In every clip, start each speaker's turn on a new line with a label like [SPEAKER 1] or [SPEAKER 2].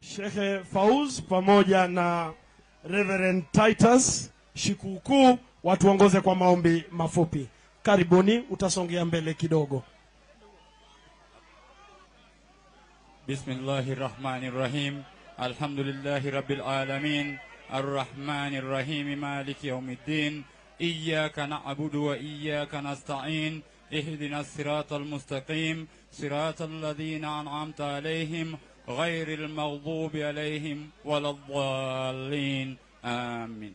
[SPEAKER 1] Shehe Fauz pamoja na Reverend Titus Shikukuu watuongoze kwa maombi mafupi. Karibuni, utasongea mbele kidogo.
[SPEAKER 2] Bismillahir Rahmanir Rahim. Alhamdulillahi Rabbil Alamin. Arrahmanir Rahim. Maliki Yawmiddin. Iyyaka na'budu wa iyyaka nasta'in. Ihdina as-siratal mustaqim. Siratal ladhina an'amta alayhim ghayril maghdubi alayhim waladdallin. Amin.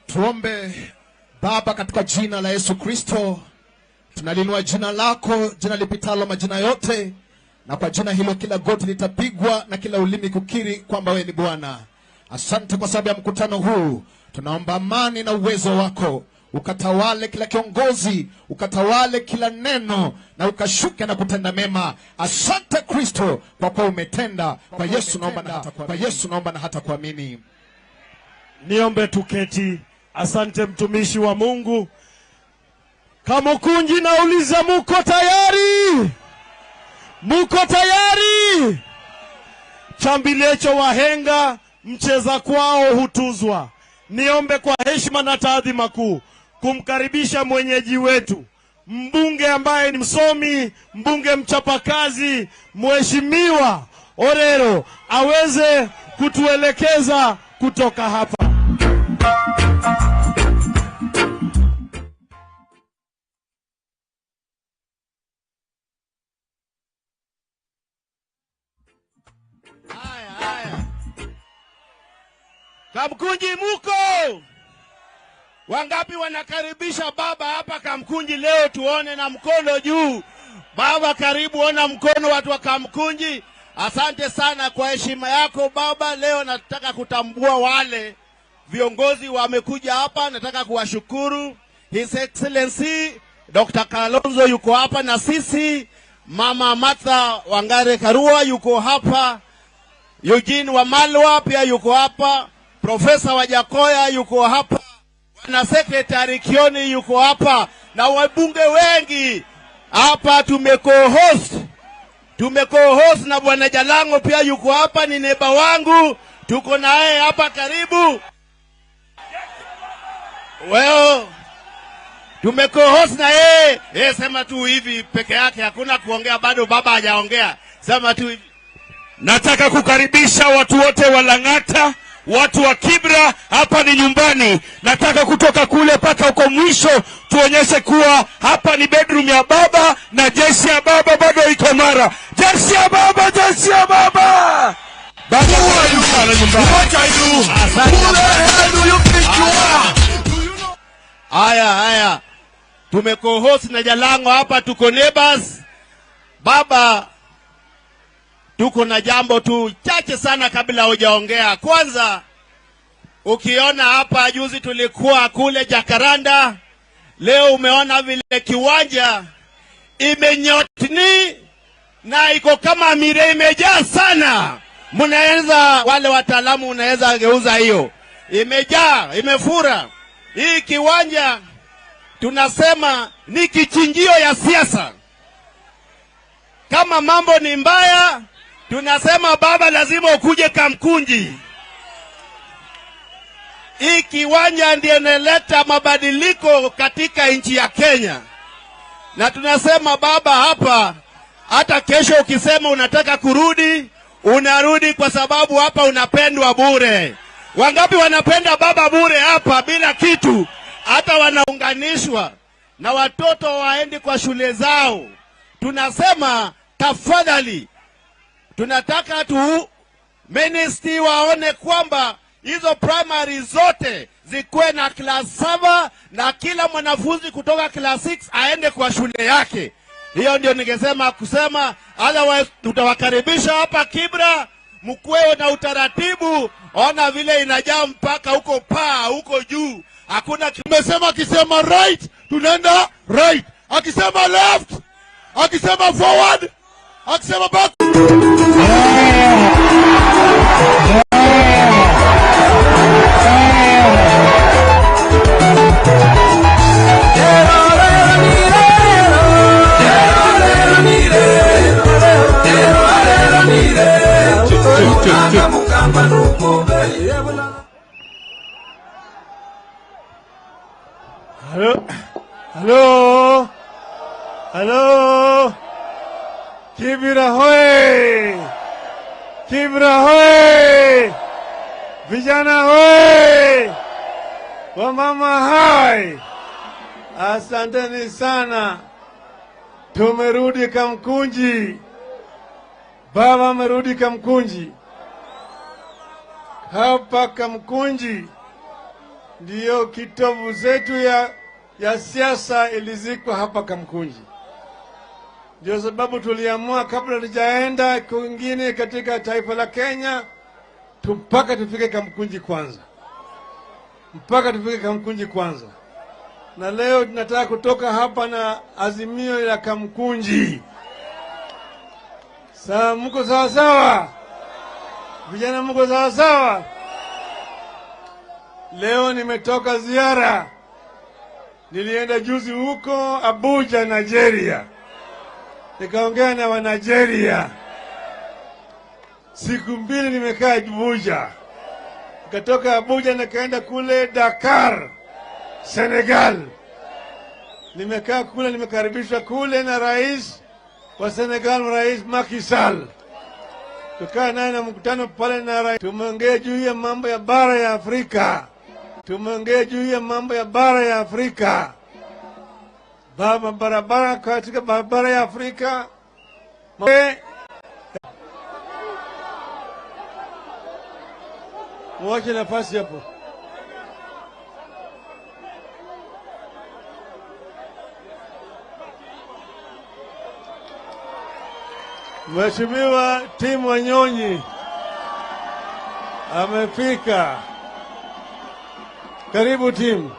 [SPEAKER 3] Tuombe. Baba, katika jina la Yesu Kristo, tunalinua jina lako, jina lipitalo majina yote, na kwa jina hilo kila goti litapigwa na kila ulimi kukiri kwamba wewe ni Bwana. Asante kwa sababu ya mkutano huu. Tunaomba amani na uwezo wako ukatawale kila kiongozi, ukatawale kila neno, na ukashuke na kutenda mema. Asante Kristo kwa kuwa umetenda. Kwa Yesu naomba na hata kuamini. Kwa Yesu naomba na hata kuamini.
[SPEAKER 1] Niombe tuketi. Asante mtumishi wa Mungu. Kamukunji, nauliza muko tayari? Muko tayari? Chambilecho wahenga, mcheza kwao hutuzwa. Niombe kwa heshima na taadhima kuu kumkaribisha mwenyeji wetu, mbunge ambaye ni msomi, mbunge mchapakazi, Mheshimiwa Orero, aweze kutuelekeza kutoka hapa.
[SPEAKER 4] Haya, haya. Kamkunji muko? Wangapi wanakaribisha baba hapa Kamkunji leo? Tuone na mkono juu. Baba karibu, ona mkono watu wa Kamkunji. Asante sana kwa heshima yako baba. Leo nataka kutambua wale viongozi wamekuja hapa, nataka kuwashukuru. His Excellency Dr. Kalonzo yuko hapa na sisi, Mama Martha Wangare Karua yuko hapa, Eugene Wamalwa pia yuko hapa, Profesa Wajakoya yuko hapa, na Secretary Kioni yuko hapa, na wabunge wengi hapa. Tumeko-host na Bwana Jalango pia yuko hapa, ni neba wangu, tuko naye hapa karibu. Well, tumeko-host na yeye. Yeye sema tu hivi peke yake, hakuna kuongea bado, baba hajaongea. Sema tu hivi.
[SPEAKER 5] Nataka kukaribisha watu wote wa Lang'ata, watu wa Kibra, hapa ni nyumbani. Nataka kutoka kule mpaka huko mwisho tuonyeshe kuwa hapa ni bedroom ya baba na jeshi ya baba bado iko mara. Jeshi ya baba, jeshi ya baba. Baba, karibu sana nyumbani.
[SPEAKER 6] What I do? Who the hell do you think you are?
[SPEAKER 4] Haya, haya, tumeko-host na Jalango hapa, tuko neighbors. Baba, tuko na jambo tu chache sana kabla hujaongea. Kwanza, ukiona hapa, juzi tulikuwa kule Jakaranda, leo umeona vile kiwanja imenyotni na iko kama mire imejaa sana. Mnaweza, wale wataalamu, unaweza geuza hiyo, imejaa, imefura. Hii kiwanja tunasema ni kichinjio ya siasa. Kama mambo ni mbaya, tunasema baba, lazima ukuje Kamkunji. Hii kiwanja ndiyo inaleta mabadiliko katika nchi ya Kenya, na tunasema baba, hapa hata kesho ukisema unataka kurudi, unarudi kwa sababu hapa unapendwa bure. Wangapi wanapenda baba bure hapa bila kitu? Hata wanaunganishwa na watoto waendi kwa shule zao. Tunasema tafadhali, tunataka tu ministry waone kwamba hizo primary zote zikuwe na class 7 na kila mwanafunzi kutoka class 6 aende kwa shule yake. Hiyo ndio ningesema kusema, otherwise tutawakaribisha hapa Kibra, mkuwe na utaratibu. Ona vile inajaa mpaka huko paa huko juu, hakuna.
[SPEAKER 6] Tumesema akisema right tunaenda right, akisema left, akisema forward, akisema back.
[SPEAKER 7] Halo, halo, Kibra hoye! Kibra hoye! Vijana hoye! Wamama hai! Asanteni sana. Tumerudi Kamkunji. Baba amerudi Kamkunji. Hapa Kamkunji ndiyo kitovu zetu ya siasa ilizikwa hapa Kamkunji. Ndio sababu tuliamua kabla hatujaenda kwingine katika taifa la Kenya, mpaka tufike Kamkunji kwanza, mpaka tufike Kamkunji kwanza. Na leo tunataka kutoka hapa na azimio ya Kamkunji. Sawa, mko sawa sawa? Vijana mko sawa sawa? Leo nimetoka ziara, nilienda juzi huko Abuja, Nigeria, nikaongea na wa Nigeria. Siku 2 nimekaa Abuja, nikatoka Abuja nikaenda kule Dakar, Senegal. Nimekaa kule, nimekaribishwa kule na rais wa Senegal, Rais Macky Sall. Tukaa naye na mkutano pale na rais. Tumeongea juu ya mambo ya bara ya Afrika. Tumeongea juu ya mambo ya bara ya Afrika. Baba barabara katika barabara ya Afrika. Mwache nafasi hapo. Mheshimiwa Tim Wanyonyi amefika. Karibu Tim.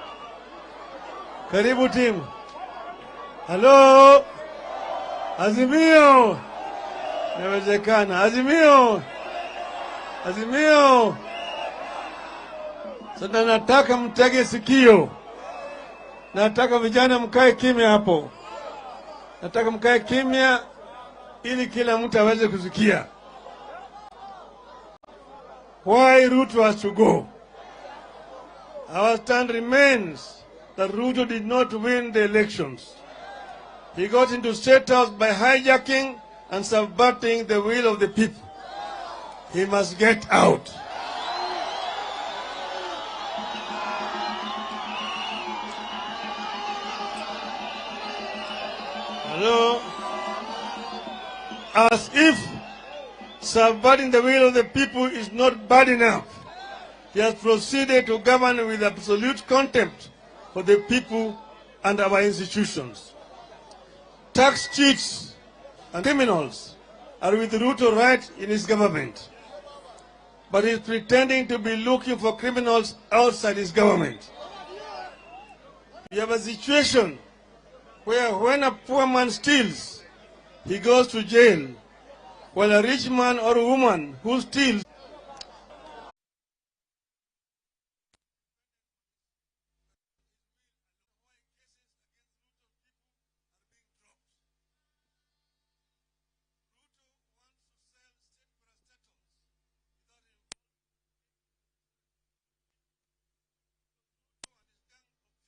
[SPEAKER 7] Karibu Tim. Halo. Azimio. Inawezekana. Azimio. Azimio. Sasa nataka mtege sikio. Nataka vijana mkae kimya hapo. Nataka mkae kimya ili kila mtu aweze kusikia. Why Ruto has to go? Our stand remains that Ruto did not win the elections. He got into State House by hijacking and subverting the will of the people. He must get out. Hello? As if subverting the will of the people is not bad enough, he has proceeded to govern with absolute contempt for the people and our institutions. Tax cheats and criminals are with Ruto right in his government, but he is pretending to be looking for criminals outside his government. We have a situation where when a poor man steals, he goes to jail, while a rich man or woman who steals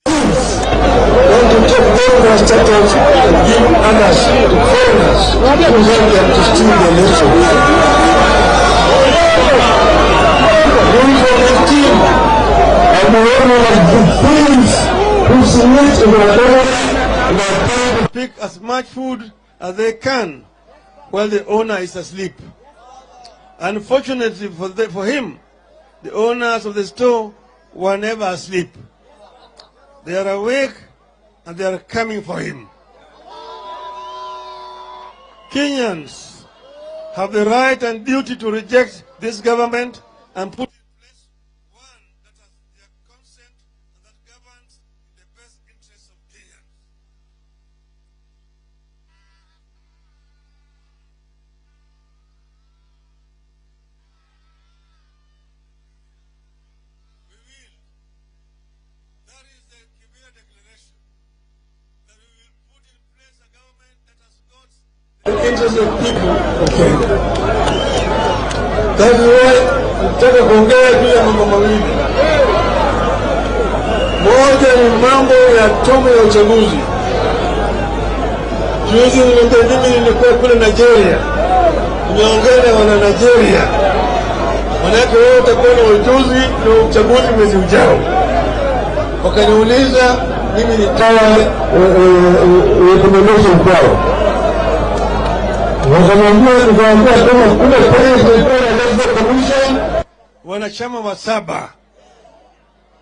[SPEAKER 8] want to take all their status and give others to foreigners who help them to steal the election. Ruto and team are the one of the thieves who snitch in our government.
[SPEAKER 7] Pick as much food as they can while the owner is asleep. Unfortunately for him, the owners of the store were never asleep. They are awake and they are coming for him. Kenyans have the right and duty to reject this government and put in place one that has their consent and that governs in the best interests of Kenyans. We will. That is the Kibera Declaration. That we will put in place a government that has got
[SPEAKER 8] the interests of people of Kenya. That is why nataka kuongea juu ya mambo mawili. Moja
[SPEAKER 7] Moja ni mambo ya tume ya uchaguzi. Juzi mimi nilikuwa kule Nigeria, nimeongea na wana Nigeria, manake wewe utakuwa na ujuzi na uchaguzi mwezi ujao. Wakaniuliza mimi nitoe
[SPEAKER 8] recommendation kwao, wakaniambia, nikawaambia kama kuna president Electoral Commission
[SPEAKER 7] wanachama wa 7.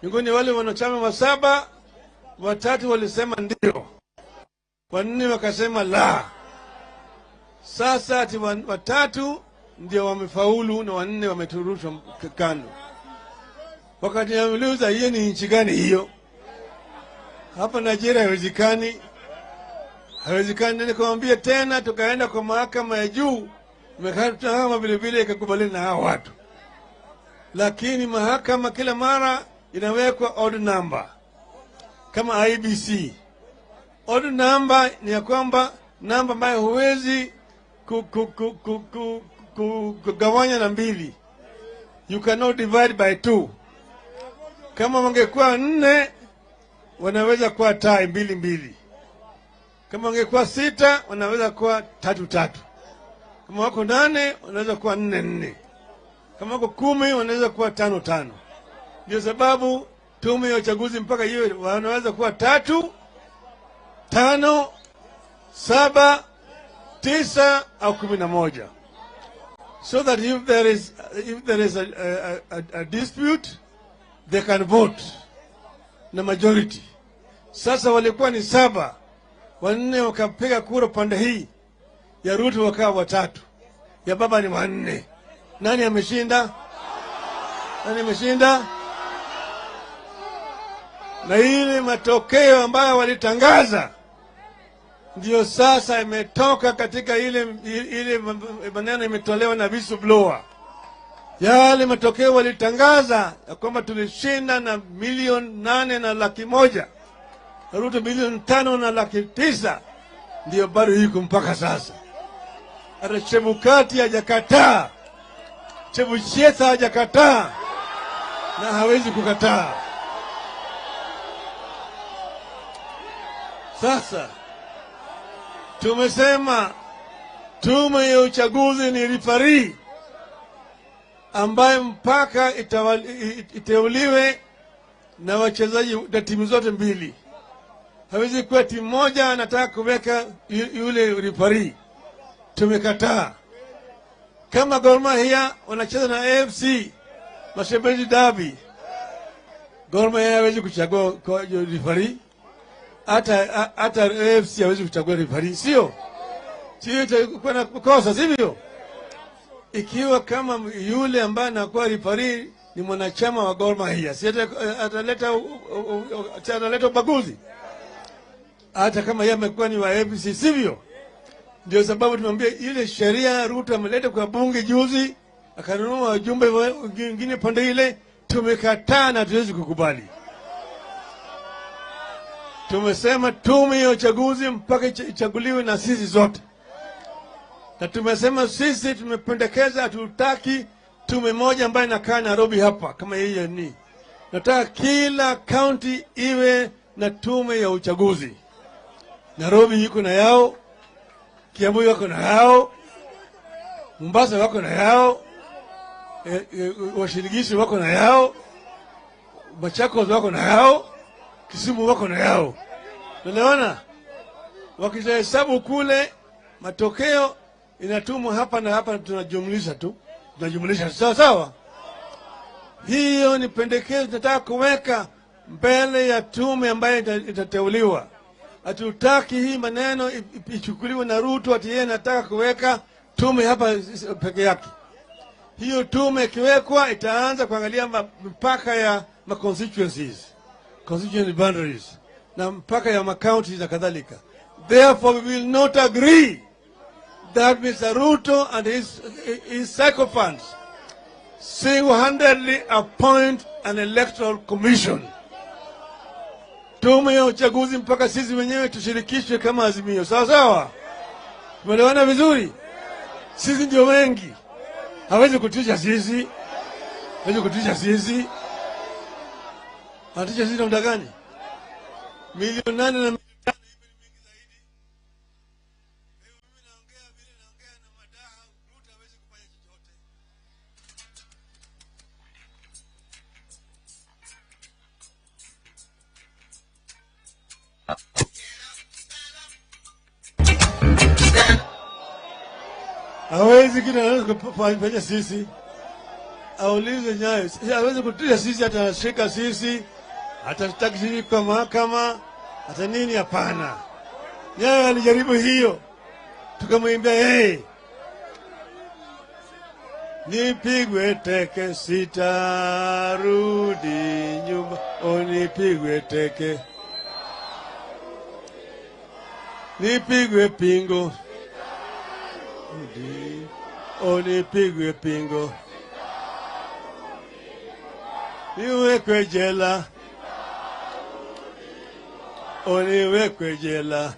[SPEAKER 7] Miongoni wale wanachama wa 7, 3 walisema ndio, 4 wakasema la. Sasa ati 3 ndio wamefaulu na 4 wameturushwa kando. Wakati nauliza hiyo ni nchi gani hiyo? Hapa Nigeria haiwezekani. Haiwezekani. Nikamwambia tena, tukaenda kwa mahakama ya juu, mahakama vile vile ikakubaliana na hao watu. Lakini mahakama kila mara inawekwa odd number kama IBC. Odd number ni ya kwamba namba ambayo huwezi kugawanya na 2. You cannot divide by 2. Kama wangekuwa 4 wanaweza kuwa tie 2-2. Kama wangekuwa 6 wanaweza kuwa 3-3. Kama wako 8 wanaweza kuwa 4-4. Kama wako 10 wanaweza kuwa 5-5. Ndio sababu tume ya uchaguzi mpaka hiyo wanaweza kuwa 3, 5, 7, 9 au 11. So that if there is a dispute, they can vote na majority. Sasa walikuwa ni 7, 4 wakapiga kura pande hii ya Ruto wakawa 3, ya baba ni 4. Nani ameshinda? Nani ameshinda? Na ile matokeo ambayo walitangaza ndio sasa imetoka katika ile maneno imetolewa na whistleblower. Yale matokeo walitangaza ya kwamba tulishinda na 8,100,000, Ruto 5,900,000, ndio bado iko mpaka sasa. Hata Chebukati hajakataa, Chebucheta hajakataa, na hawezi kukataa. Sasa tumesema tume ya uchaguzi ni referee ambaye mpaka iteuliwe na wachezaji na timu zote mbili. Hawezi kuwa timu moja anataka kuweka yule referee. Tumekataa. Kama Gor Mahia wanacheza na AFC Mashemeji Derby, Gor Mahia hawezi kuchagua referee. Hata AFC hawezi kuchagua referee, sio? Sio itakuwa na kosa, sivyo? Ikiwa kama yule ambaye anakuwa referee ni mwanachama wa Gor Mahia, si ataleta ubaguzi? Hata kama yeye amekuwa ni wa AFC, sivyo? Ndio sababu tumwambia ile sheria Ruto ameleta kwa bunge juzi, akanunua wajumbe wengine pande ile, tumekataa na hatuwezi kukubali. Tumesema tume ya uchaguzi mpaka ichaguliwe na sisi zote. Na tumesema sisi tumependekeza hatutaki tume moja ambayo inakaa Nairobi hapa kama yeye ni. Nataka kila county iwe na tume ya uchaguzi. Nairobi iko na yao, Kiambu wako na yao, Mombasa wako na yao, Washirikishi wako na yao, Machakos wako na yao, Kisumu wako na yao. Tunaona wakishahesabu kule matokeo inatumwa hapa na hapa, tunajumlisha tu, tunajumlisha sawa sawa. Hiyo ni pendekezo tunataka kuweka mbele ya tume ambayo itateuliwa. Hatutaki hii maneno ichukuliwe na Ruto ati yeye anataka kuweka tume hapa peke yake. Hiyo tume ikiwekwa itaanza kuangalia mpaka ya ma constituencies, constituency boundaries, na mpaka ya ma counties na kadhalika. Therefore we will not agree that Mr. Ruto and his sycophants single-handedly appoint an electoral commission. Tume ya uchaguzi mpaka sisi wenyewe tushirikishwe kama Azimio. Sawa sawa? Tumeelewana vizuri? Sisi ndio wengi. Hawezi kutisha sisi. Hawezi kutisha sisi. Anatisha sisi namna gani? Milioni 8 na hawezi kitu anaweza kufanya sisi. Aulize Nyayo, hawezi kutisha sisi, atashika sisi, atashtaki sisi kwa mahakama, hata nini? Hapana. Nyayo alijaribu hiyo, tukamwimbia hey, nipigwe teke sitarudi nyuma, o nipigwe teke, nipigwe pingo, o nipigwe pingo, niwekwe jela, o niwekwe jela.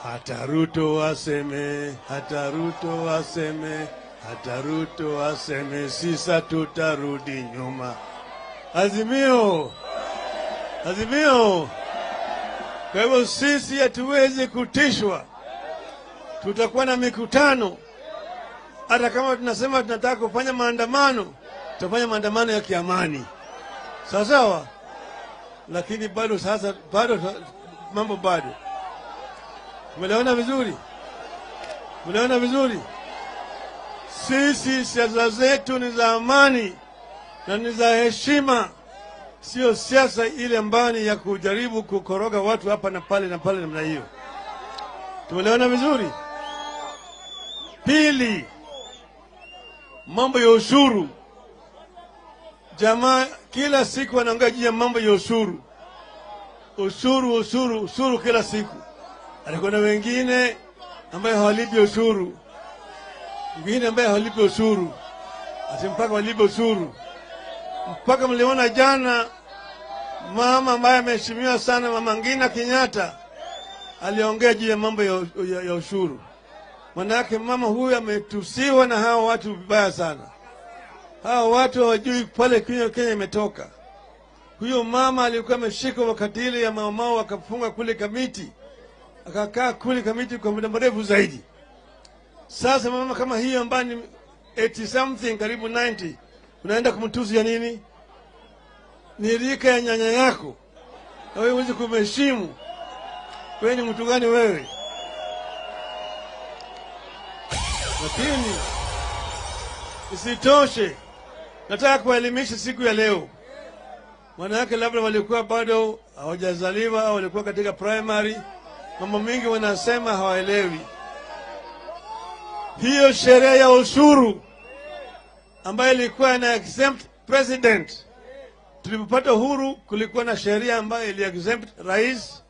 [SPEAKER 7] Hata Ruto aseme, hata Ruto aseme, hata Ruto aseme, sisa tutarudi nyuma. Azimio, azimio. Kwa hivyo sisi hatuwezi kutishwa. Tutakuwa na mikutano. Hata kama tunasema tunataka kufanya maandamano, tutafanya maandamano ya kiamani. Sawa sawa? Lakini bado sasa, bado mambo bado. Umeelewana vizuri? Umeelewana vizuri? Sisi siasa zetu ni za amani na ni za heshima. Sio siasa ile ambayo ya kujaribu kukoroga watu hapa na pale na pale namna hiyo. Tumeelewana vizuri? Pili, mambo ya ushuru. Jamaa kila siku wanaongea juu ya mambo ya ushuru. Ushuru, ushuru, ushuru kila siku. Alikuwa na wengine ambaye hawalipi ushuru. Wengine ambaye hawalipi ushuru. Ati mpaka walipe ushuru. Mpaka mliona jana mama ambaye ameheshimiwa sana, Mama Ngina Kenyatta, aliongea juu ya mambo ya ushuru. Manake mama huyu ametusiwa na hawa watu vibaya sana. Hawa watu hawajui pale Kenya imetoka. Huyo mama alikuwa ameshikwa wakati ile ya Mau Mau, akafunga kule Kamiti. Akakaa kule Kamiti kwa muda mrefu zaidi. Sasa mama kama hiyo ambaye ni 80 something karibu 90, unaenda kumtusi ya nini? Ni rika ya nyanya yako. Na wewe huwezi kumheshimu. Wewe ni mtu gani wewe? Lakini isitoshe, nataka kuelimisha siku ya leo. Wanawake labda walikuwa bado hawajazaliwa au walikuwa katika primary, mambo mingi wanasema hawaelewi. Hiyo sheria ya ushuru ambayo ilikuwa na exempt president, tulipopata uhuru kulikuwa na sheria ambayo ili exempt rais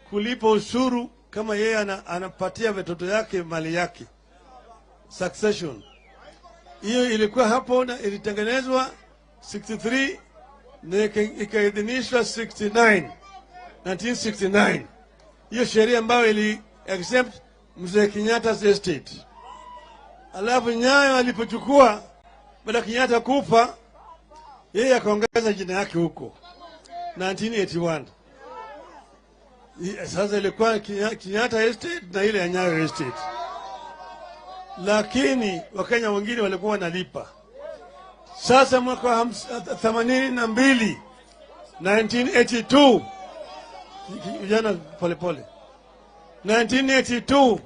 [SPEAKER 7] kulipa ushuru kama yeye anapatia watoto yake mali yake, succession. Hiyo ilikuwa hapo na ilitengenezwa 63 na ikaidhinishwa 1969. Hiyo sheria ambayo ili exempt Mzee Kenyatta's estate. Alafu Nyayo alipochukua baada Kenyatta kufa, yeye akaongeza jina yake huko 1981. Sasa ilikuwa Kenyatta estate na ile ya Nyayo estate. Lakini Wakenya wengine walikuwa wanalipa. Sasa mwaka 82, 1982, vijana pole pole, 1982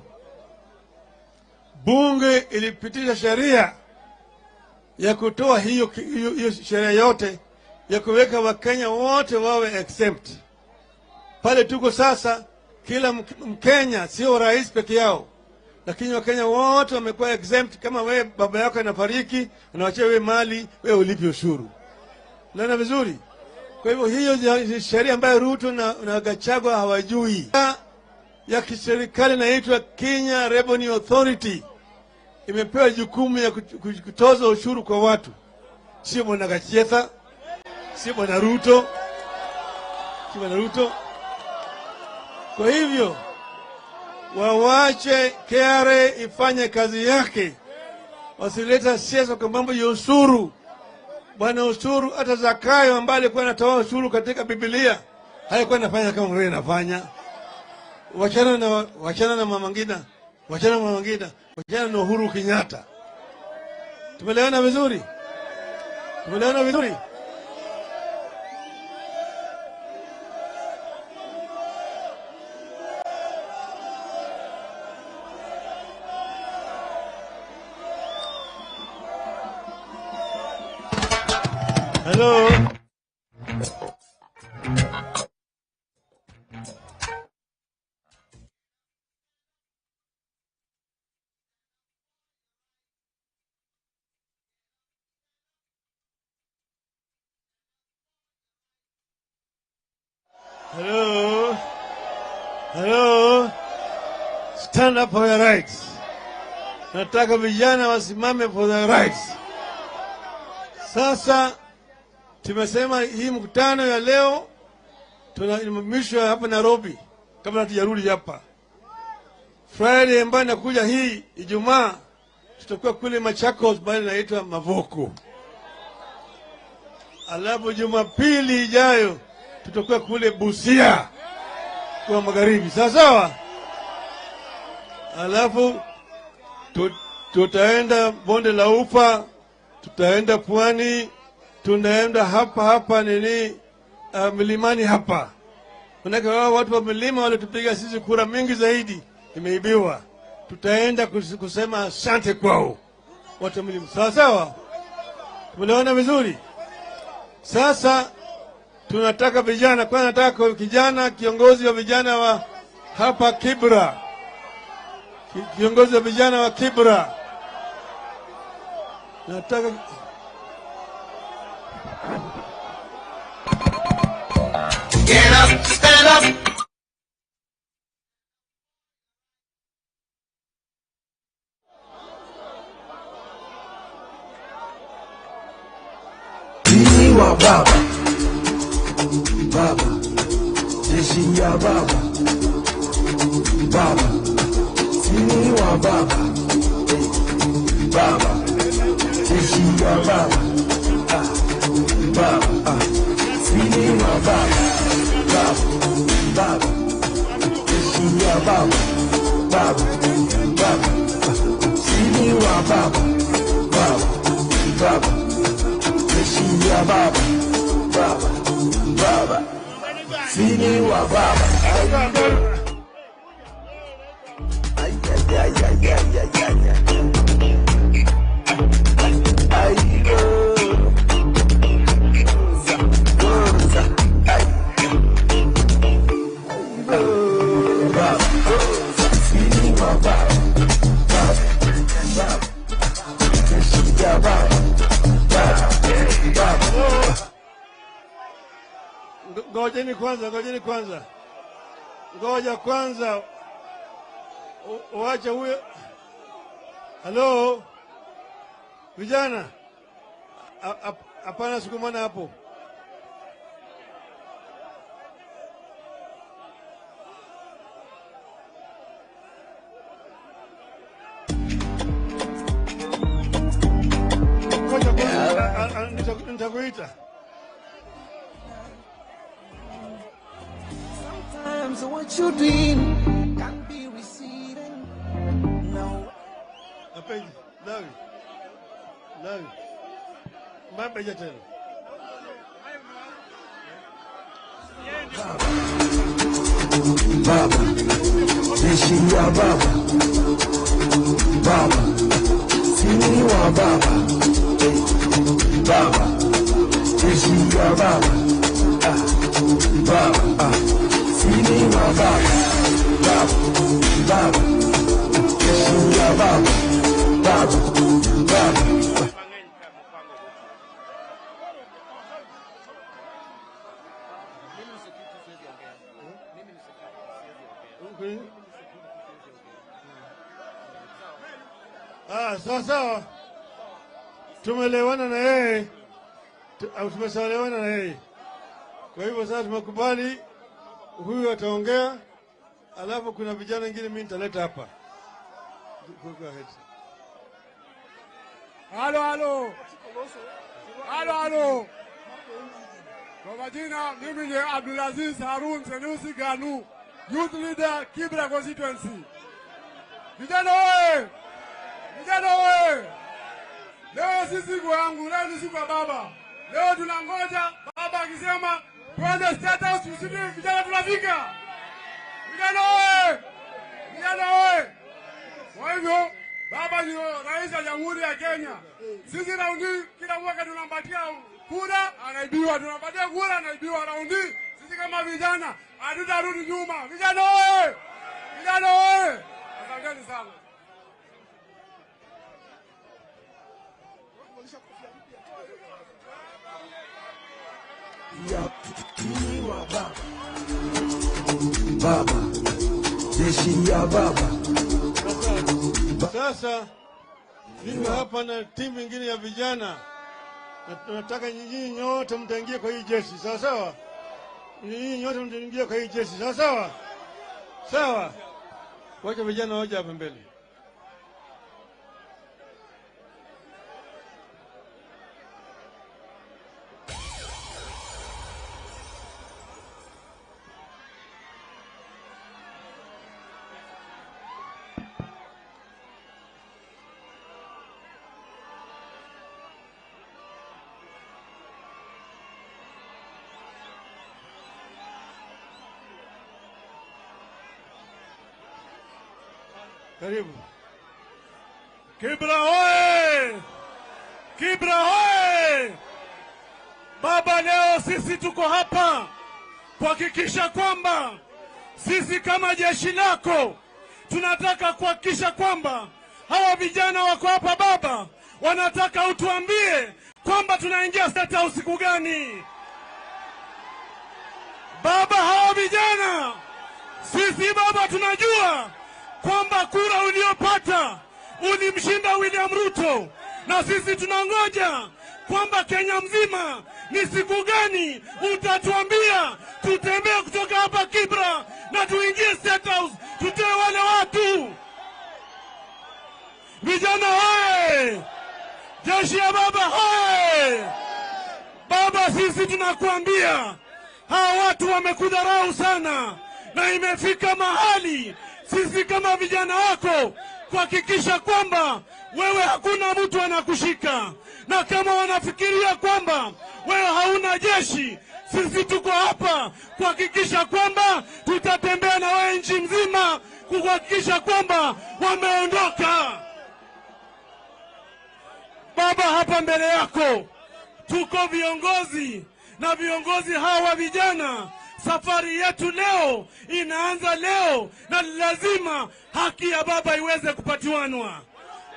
[SPEAKER 7] bunge ilipitisha sheria ya kutoa hiyo sheria yote ya kuweka Wakenya wote wawe exempt. Pale tuko sasa, kila Mkenya, sio rais peke yao, lakini Wakenya wote wamekuwa exempt. Kama wewe baba yako anafariki, anawachia wewe mali, wewe ulipi ushuru. Unaona vizuri? Kwa hivyo hiyo sheria ambayo Ruto na Gachagua hawajui ya kiserikali inaitwa Kenya Revenue Authority, imepewa jukumu ya kutoza ushuru kwa watu. Sio bwana Gachagua, sio bwana Ruto, sio bwana Ruto. Kwa hivyo wawache KRA ifanye kazi yake, wasileta siasa kwa mambo ya ushuru. Bwana ushuru, hata Zakayo ambaye alikuwa anatoa ushuru katika Biblia haikuwa anafanya kama wewe unafanya. Wachana na Mama Ngina, wachana na Mama Ngina, wachana na Uhuru Kenyatta. Tumeelewana vizuri? Tumeelewana vizuri? Hello. Hello. Hello. Stand up for your rights. Nataka vijana wasimame for their rights. Sasa tumesema hii mkutano ya leo tunaimishwa hapa Nairobi kabla hatujarudi hapa. Friday ambayo inakuja hii Ijumaa tutakuwa kule Machakos, bali inaitwa Mavoko. Alafu Jumapili ijayo tutakuwa kule Busia kwa magharibi. Sawa sawa? Alafu tutaenda Bonde la Ufa, tutaenda Pwani, tunaenda hapa hapa nini milimani hapa. Manake wao watu wa milima walitupiga sisi kura mingi zaidi, imeibiwa. Tutaenda kusema asante kwao watu wa milima. Sawa sawa? Tumeelewana vizuri? Sasa tunataka vijana, kwa nataka kijana kiongozi wa vijana wa hapa Kibra. Kiongozi wa vijana wa Kibra. Nataka
[SPEAKER 9] get up, stand up.
[SPEAKER 8] Wa baba, baba, jeshi ya baba, baba, sini wa baba, baba, jeshi ya baba, baba, sini wa baba, baba, baba, jeshi ya baba, baba, baba, sini wa baba, baba, baba. Ya baba, baba, baba, sini wa baba. Ay, ay, ay, ay, ay, ay, ay, ay. Ay, baba, sini wa baba, baba, baba, ya baba.
[SPEAKER 7] Ngojeni kwanza, ngojeni kwanza. Ngoja kwanza. Uache huyo. Hello. Vijana. Hapana sukumana hapo. Ngoja kwanza, nitakuita.
[SPEAKER 9] Sometimes what you dream can be receiving. No.
[SPEAKER 7] Apeji, Lawi. Lawi. Mbape tena.
[SPEAKER 8] Baba, jeshi ya baba, baba, sini wa baba, baba, jeshi ya baba, baba, sini wa baba, baba, baba, jeshi ya baba, baba, baba.
[SPEAKER 7] Sasa tumelewana na yeye, tumeshaelewana na yeye. Kwa hivyo sasa tumekubali huyu ataongea, alafu kuna vijana wengine mimi nitaleta hapa. Go ahead.
[SPEAKER 1] Halo halo.
[SPEAKER 10] Halo, halo. Kwa majina mimi ni Abdulaziz Harun Senusi Ganu, Youth Leader Kibra Constituency. Vijana oye! Vijana oye! Leo si siku yangu, leo ni siku ya baba. Leo tunangoja baba akisema twende State House, usije vijana tunafika. Vijana oye! Vijana oye! Kwa hivyo baba ni rais wa Jamhuri ya Kenya. Sisi raundi kila mwaka tunampatia kura, anaibiwa, tunampatia kura, anaibiwa. Raundi sisi kama vijana hatutarudi nyuma. Vijana oye! Vijana oye! Asanteni sana.
[SPEAKER 9] Baba, jeshi ya baba.
[SPEAKER 7] Sasa niko hapa na timu nyingine ya vijana. Nataka nyinyi nyote mtaingia kwa hii jeshi, sawa sawa? Nyinyi nyote mtaingia kwa hii jeshi, sawa sawa? Sawa. Wacha vijana waje hapa mbele. Karibu.
[SPEAKER 1] Kibra hoye! Kibra hoye! Baba, leo sisi tuko hapa kuhakikisha kwamba sisi kama jeshi lako tunataka kuhakikisha kwamba hawa vijana wako hapa baba, wanataka utuambie kwamba tunaingia State House siku gani. Baba, hawa vijana sisi baba tunajua kwamba kura uliopata ulimshinda William Ruto, na sisi tunangoja kwamba Kenya mzima ni siku gani utatuambia tutembee kutoka hapa Kibra na tuingie State House, tutoe wale watu. Vijana hoye! Jeshi ya baba hoye! Baba, sisi tunakuambia hawa watu wamekudharau sana, na imefika mahali sisi kama vijana wako kuhakikisha kwamba wewe hakuna mtu anakushika. Na kama wanafikiria kwamba wewe hauna jeshi, sisi tuko hapa kuhakikisha kwamba tutatembea na wewe nchi mzima kuhakikisha kwamba wameondoka. Baba, hapa mbele yako tuko viongozi, na viongozi hawa vijana, safari yetu leo inaanza leo, na lazima haki ya baba iweze kupatiwanwa.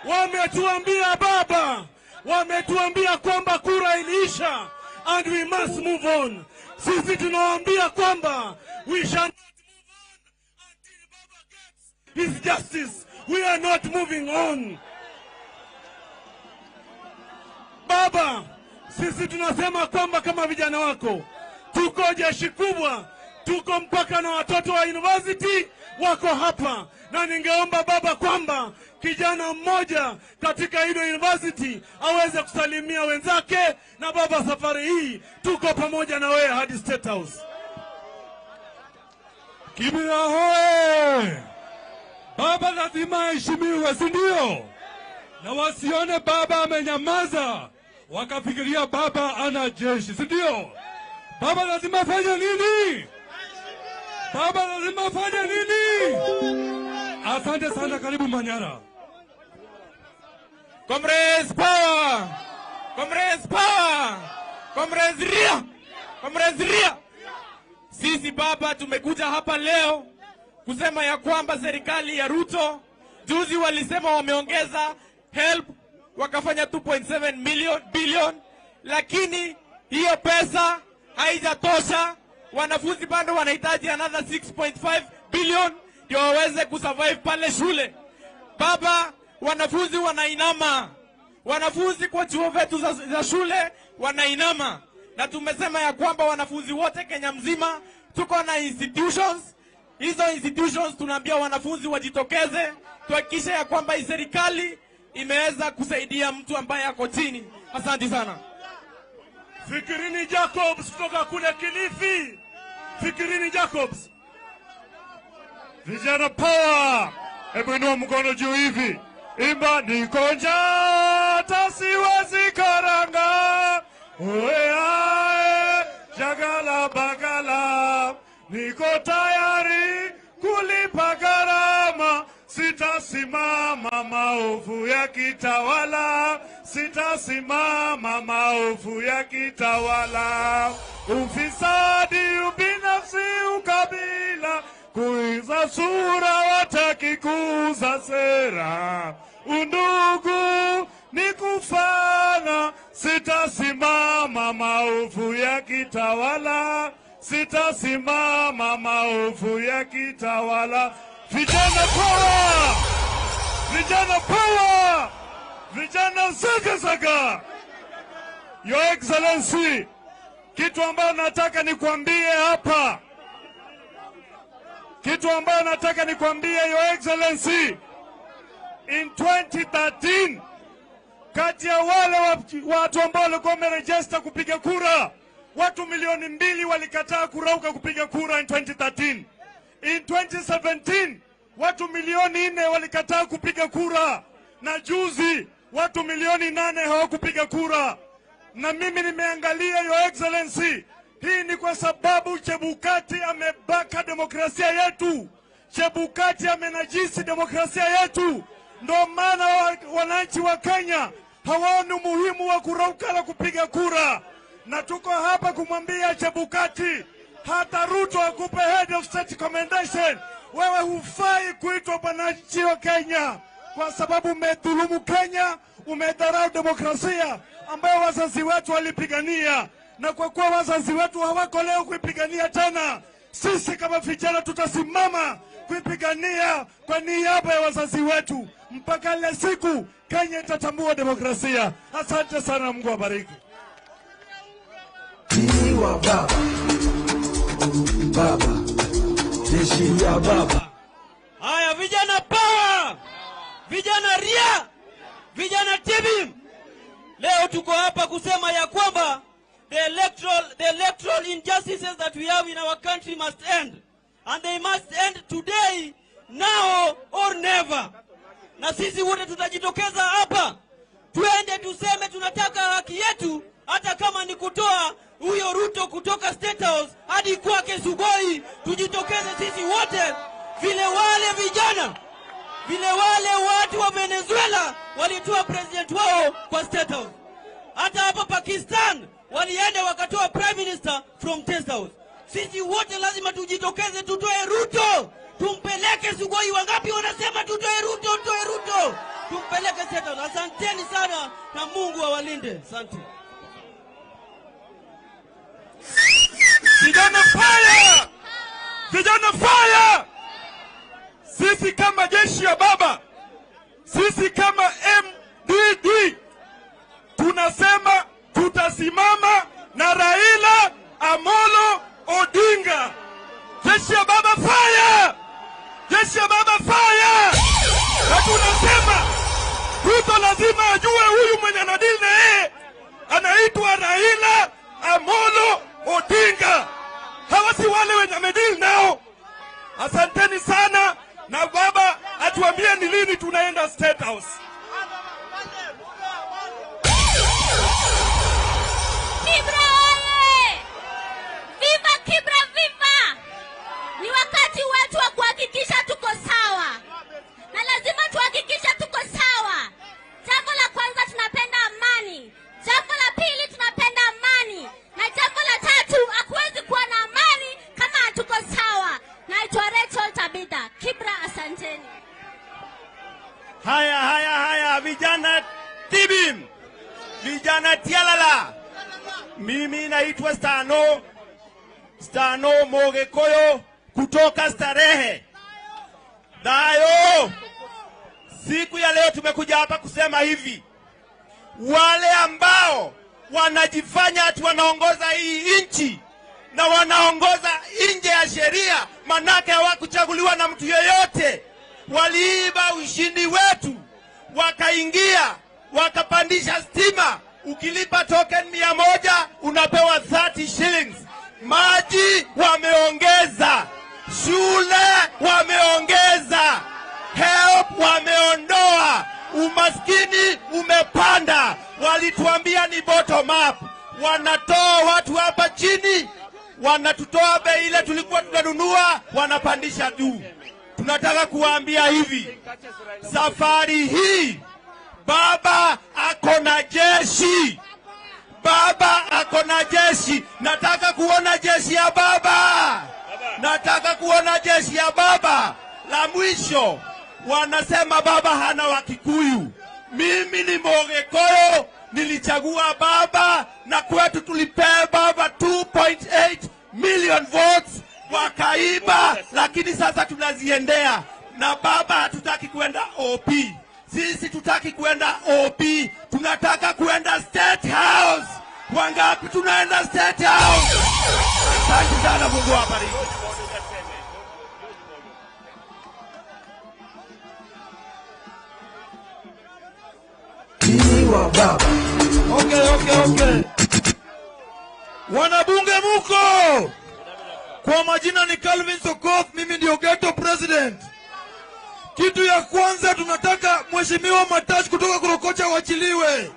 [SPEAKER 1] Wametuambia baba, wametuambia kwamba kura iliisha and we must move on. Sisi tunawaambia kwamba we shall not move on until baba gets his justice. We are not moving on. Baba, sisi tunasema kwamba kama vijana wako tuko jeshi kubwa, tuko mpaka na watoto wa university wako hapa, na ningeomba baba kwamba kijana mmoja katika hilo university aweze kusalimia wenzake. Na baba, safari hii tuko pamoja na wewe hadi State House.
[SPEAKER 10] Kibra hoye! Baba lazima aheshimiwe, si ndio? Na wasione baba amenyamaza wakafikiria baba ana jeshi, si ndio? Baba lazima afanye nini? Baba lazima afanye nini? Asante sana, karibu Manyara.
[SPEAKER 11] Comrades power! Comrades power! Comrades ria! Comrades ria! Sisi baba tumekuja hapa leo kusema ya kwamba serikali ya Ruto juzi walisema wameongeza help wakafanya 2.7 billion, lakini hiyo pesa haijatosha. Wanafunzi bado wanahitaji another 6.5 billion ndio waweze kusurvive pale shule. Baba, wanafunzi wanainama. Wanafunzi kwa chuo vetu za shule wanainama. Na tumesema ya kwamba wanafunzi wote Kenya mzima tuko na institutions. Hizo institutions tunaambia wanafunzi wajitokeze, tuhakikishe ya kwamba hii serikali imeweza kusaidia mtu ambaye ako chini. Asante sana.
[SPEAKER 1] Fikirini Jacobs kutoka kule Kilifi. Fikirini Jacobs.
[SPEAKER 5] Vijana power! Hebu inua mkono juu hivi. Imba niko njaa hata siwezi karanga. Oe ae, jagala bagala. Niko tayari kulipa gharama. Sitasimama maovu ya kitawala. Sitasimama maovu ya kitawala. Ufisadi, ubinafsi, ukabila, kuiza sura wataki kuuza sera. Undugu ni kufana. Sitasimama maovu ya kitawala. Sitasimama maovu ya kitawala. Vijana power! Vijana power! Vijana zaga zaga! Your Excellency, kitu ambayo nataka nikwambie hapa, kitu ambayo nataka nikwambie Your Excellency, in 2013 kati ya wale watu ambao walikuwa wameregister kupiga kura, watu 2 milioni walikataa kurauka kupiga kura in 2013. In 2017 watu 4 milioni walikataa kupiga kura, na juzi watu 8 milioni hawakupiga kura. Na mimi nimeangalia Your Excellency, hii ni kwa sababu Chebukati amebaka demokrasia yetu. Chebukati amenajisi demokrasia yetu. Ndio maana wananchi wa Kenya hawaoni umuhimu wa kurauka na kupiga kura. Na tuko hapa kumwambia Chebukati, hata Ruto akupe head of state commendation, wewe hufai kuitwa mwananchi wa Kenya, kwa sababu umedhulumu Kenya, umedharau demokrasia ambayo wazazi wetu walipigania. Na kwa kuwa wazazi wetu hawako leo kuipigania tena, sisi kama vijana tutasimama kuipigania kwa niaba ya wazazi wetu mpaka ile siku Kenya itatambua demokrasia. Asante sana, Mungu awabariki.
[SPEAKER 8] Baba, baba, jeshi ya baba.
[SPEAKER 12] Haya vijana power, vijana ria, vijana tibim. Leo tuko hapa kusema ya kwamba the electoral injustices that we have in our country must end. And they must end today, now or never. Na sisi wote tutajitokeza hapa, tuende tuseme tunataka haki yetu, hata kama ni kutoa huyo Ruto kutoka State House hadi kwake Sugoi. Tujitokeze sisi wote, vile wale vijana, vile wale watu wa Venezuela walitoa president wao kwa State House. Hata hapa Pakistan walienda wakatoa prime minister from State House. Sisi wote lazima tujitokeze, tutoe Ruto, tumpeleke Sugoi. Wangapi wanasema tutoe Ruto, tutoe Ruto, tumpeleke State House? Asanteni sana na Mungu awalinde. Asante.
[SPEAKER 5] Vijana fire! Vijana fire! Sisi kama jeshi ya baba, sisi kama MDD, tunasema tutasimama na Raila Amolo Odinga. Jeshi ya baba fire! Jeshi ya baba fire! Na tunasema Ruto lazima ajue huyu mwenye anadili na yeye anaitwa Raila Amolo Odinga. Hawa si wale wenye amedili nao. Asanteni sana, na baba atuambie ni lini tunaenda State House.
[SPEAKER 13] Kibra oye! Viva Kibra, viva! Ni wakati wetu wa kuhakikisha tuko sawa. Na lazima tuhakikishe tuko sawa. Jambo la kwanza, tunapenda amani. Jambo la pili, tunapenda amani. Na jambo la tatu, hakuwezi kuwa na amani kama hatuko sawa. Naitwa Rachel Tabitha. Kibra, asanteni.
[SPEAKER 14] Haya, haya, haya, vijana tibim, vijana tialala. Mimi naitwa Stano Mogekoyo kutoka Starehe. Dayo, siku ya leo tumekuja hapa kusema hivi: wale ambao wanajifanya ati wanaongoza hii nchi na wanaongoza nje ya sheria, manake hawakuchaguliwa na mtu yeyote, waliiba ushindi wetu, wakaingia, wakapandisha stima, Ukilipa token 100 unapewa 30 shillings. Maji wameongeza, shule wameongeza, help wameondoa, umaskini umepanda. Walituambia ni bottom up, wanatoa watu hapa chini, wanatutoa bei ile tulikuwa tunanunua, wanapandisha juu. Tunataka kuwaambia hivi, safari hii baba ako na jeshi. Baba ako na jeshi. Nataka kuona jeshi ya baba. Nataka kuona jeshi ya baba. La mwisho, wanasema baba hana Wakikuyu. Mimi ni Mogikoyo, nilichagua baba na kwetu tulipea baba 2.8 million votes, wakaiba, lakini sasa tunaziendea. Na baba hatutaki kwenda OP. Sisi tutaki kwenda OP, tunataka kwenda State House. Wangapi tunaenda State House? Asante sana, Mungu awabariki.
[SPEAKER 1] Okay. Wanabunge muko. Kwa majina ni Calvin Sokoth, mimi ndio ghetto president. Kitu ya kwanza tunataka Mheshimiwa Matacha kutoka Kurokocha waachiliwe.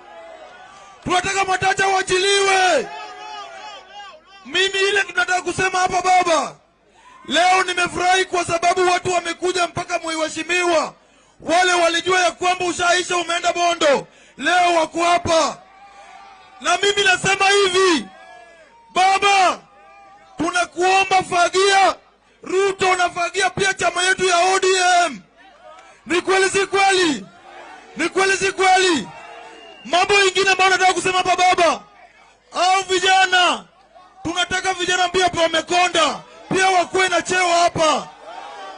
[SPEAKER 1] Tunataka Matacha waachiliwe. Mimi ile tunataka kusema hapa baba, leo nimefurahi kwa sababu watu wamekuja mpaka mheshimiwa. Wale walijua ya kwamba ushaisha umeenda Bondo, leo wako hapa. Na mimi nasema hivi, baba, tunakuomba fagia Ruto na fagia pia chama yetu ya ODM. Ni kweli si kweli? Ni kweli si kweli? Mambo ingine ambayo nataka kusema hapa baba, au vijana, tunataka vijana pia wamekonda, pia wakuwe na cheo hapa.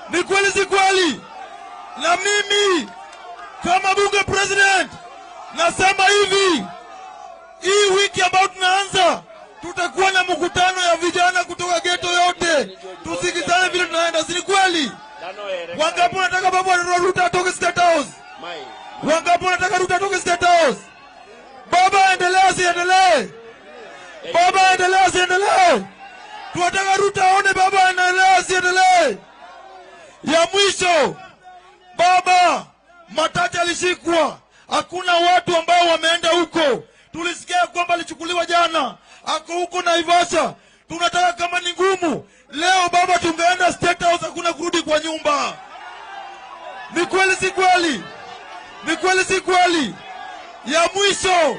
[SPEAKER 1] Ni kweli si kweli? Na mimi kama bunge president nasema hivi, hii wiki ambayo tunaanza tutakuwa na mkutano ya vijana kutoka ghetto yote, tusikizane vile tunaenda. Si kweli? Wangapi wanataka baba Ruto atoke State House? Wangapi wanataka Ruto atoke State House? Baba endelea, siendelee? Baba endelea, siendelee? Tunataka Ruto aone baba endelea, siendelee? Ya mwisho, baba Matacha alishikwa, hakuna watu ambao wameenda huko. Tulisikia kwamba alichukuliwa jana, ako huko Naivasha. Tunataka kama ni ngumu leo baba tungeenda State House, hakuna kurudi kwa nyumba. Ni kweli si kweli? Ni kweli si kweli? Ya mwisho,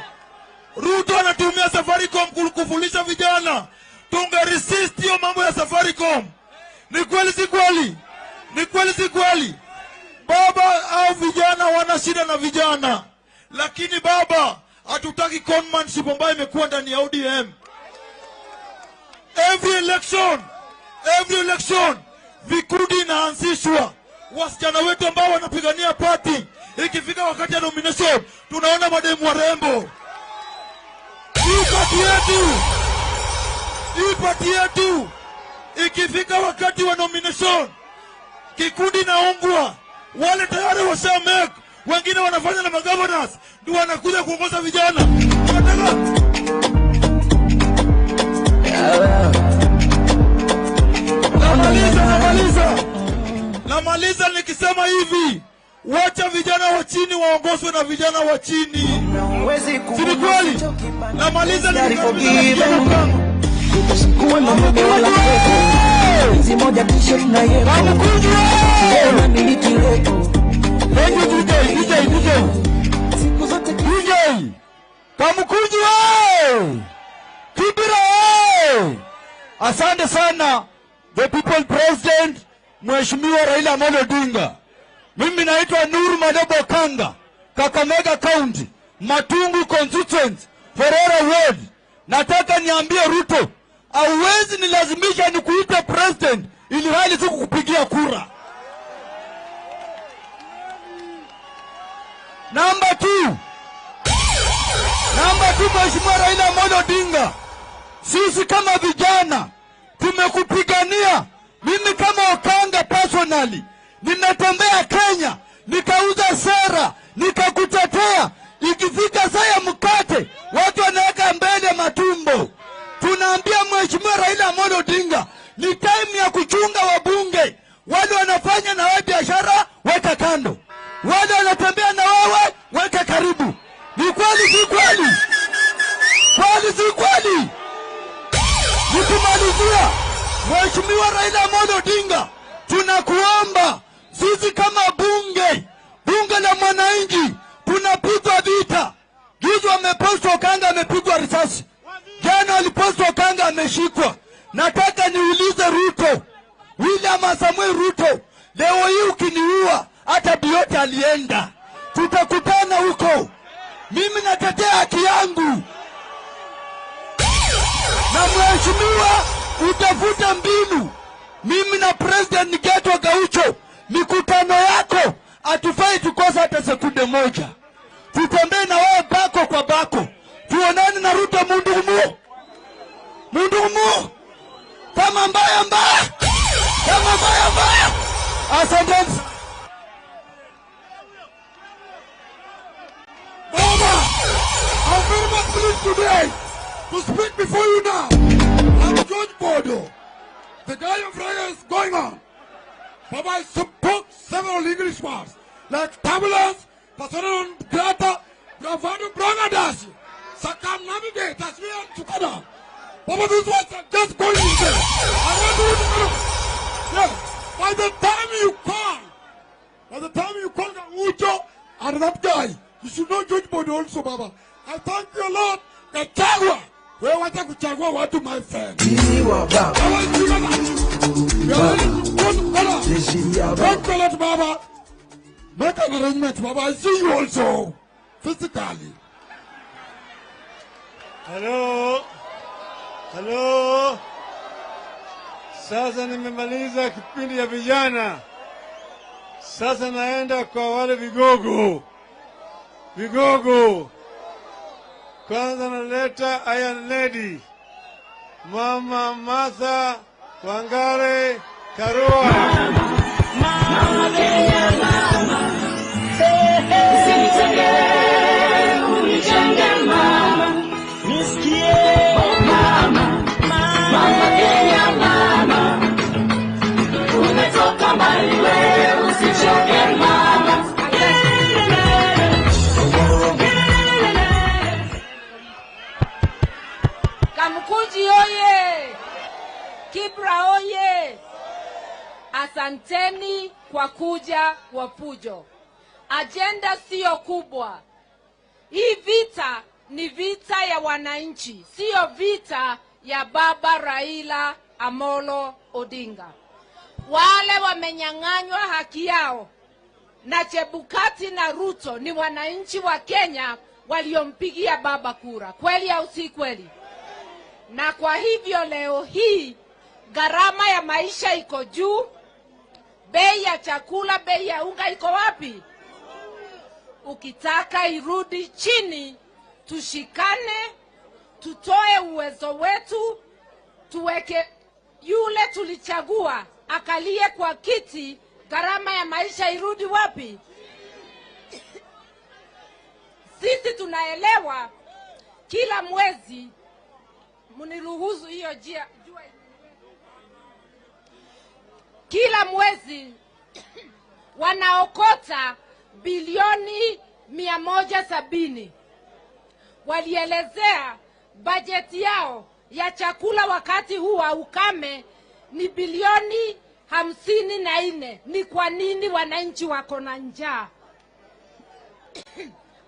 [SPEAKER 1] Ruto anatumia Safaricom kufulisha vijana. Tunge resist hiyo mambo ya Safaricom. Ni kweli si kweli? Ni kweli si kweli? Baba au vijana wana shida na vijana, lakini baba hatutaki conmanship ambayo imekuwa ndani ya ODM. Every election vikundi inaanzishwa. Wasichana wetu ambao wanapigania party, ikifika wakati ya nomination tunaona mademu warembo. Hii party yetu ikifika wakati wa nomination kikundi naungwa, wale tayari washa make, wengine wanafanya na magovernors ndio wanakuja kuongoza vijana. Namaliza nikisema hivi, wacha vijana wa chini waongozwe na vijana wa chini. Si ni kweli? Namaliza nikisema
[SPEAKER 6] DJ Kamukunji we! Kibira we! Asante sana the people president Mheshimiwa Raila Amolo Odinga. Mimi naitwa Nuru Madebo Kanga, Kakamega County, Matungu constituency, Ferrera Ward. Nataka niambie Ruto, hauwezi nilazimisha nikuite president ili hali sikukupigia kura. Number 2, Mheshimiwa Raila Amolo Odinga, sisi kama vijana tumekupigania. Mimi kama Okanga personally nimetembea Kenya, nikauza sera, nikakutetea. Ikifika saa ya mkate watu
[SPEAKER 15] kwa tumbo. Tunaambia Mheshimiwa Raila Amolo Odinga, ni time ya kuchunga wabunge. Wale wanafanya na wewe biashara, weka kando. Wale wanatembea na wewe, weka karibu. Ni kweli si kweli? Kweli si kweli? Nikimalizia, Mheshimiwa Raila Amolo Odinga, tunakuomba sisi kama bunge, bunge la mwananchi, tunapigwa vita. Juzi wamepostwa Okanga amepigwa risasi. Jana walipostwa Okanga ameshikwa. Nataka niulize Ruto, William Samuel Ruto, leo hii ukiniua hata Bioti alienda, tutakutana huko. Mimi natetea haki yangu. Na mheshimiwa, utafuta mbinu. Mimi na President Geto Gaucho, mikutano yako hatufai tukosa hata sekunde moja. Tutembee na wewe bako kwa bako. Tuonane na Ruto mundumu. Mundumu. Kama mbaya mbaya. Kama mbaya mbaya. Asante.
[SPEAKER 6] Baba, I'm very much pleased today to speak before you now. I'm George Bodo. The guy of Raila is going on. Baba, I spoke several English words like turbulence, persona non grata, bravado, bragadashi, circumnavigate, as we are together. Baba, these words are just going in there. I want you to know. Yes, by the time you call, Gaucho and that guy, you should know George Bodo also, Baba. I thank you a lot. Gachagua. Wewe wacha kuchagua watu, my friend. Thank you a lot, Baba. Make an arrangement, Baba. I see you also, physically.
[SPEAKER 7] Hello. Hello. Sasa nimemaliza kipindi ya vijana. Sasa naenda kwa wale vigogo. Vigogo. Kwanza naleta Iron Lady, Mama Martha Wangari Karua.
[SPEAKER 9] Mama Kenya mama, usinitenge, unijenge mama, nisikie mama, mama Kenya mama, umetoka mbali wewe, usichoke mama.
[SPEAKER 16] Kamkunji oye! Kibra oye! Asanteni kwa kuja Wafujo. Agenda sio kubwa. Hii vita ni vita ya wananchi, sio vita ya Baba Raila Amolo Odinga. Wale wamenyang'anywa haki yao na Chebukati na Ruto ni wananchi wa Kenya waliompigia baba kura. Kweli au si kweli? Na kwa hivyo leo hii gharama ya maisha iko juu, bei ya chakula, bei ya unga iko wapi? Ukitaka irudi chini, tushikane, tutoe uwezo wetu, tuweke yule tulichagua akalie kwa kiti, gharama ya maisha irudi wapi? Sisi tunaelewa kila mwezi, mniruhusu hiyo jua. Kila mwezi wanaokota bilioni 170. Walielezea bajeti yao ya chakula wakati huu wa ukame ni bilioni 54. Ni kwa nini wananchi wako na njaa?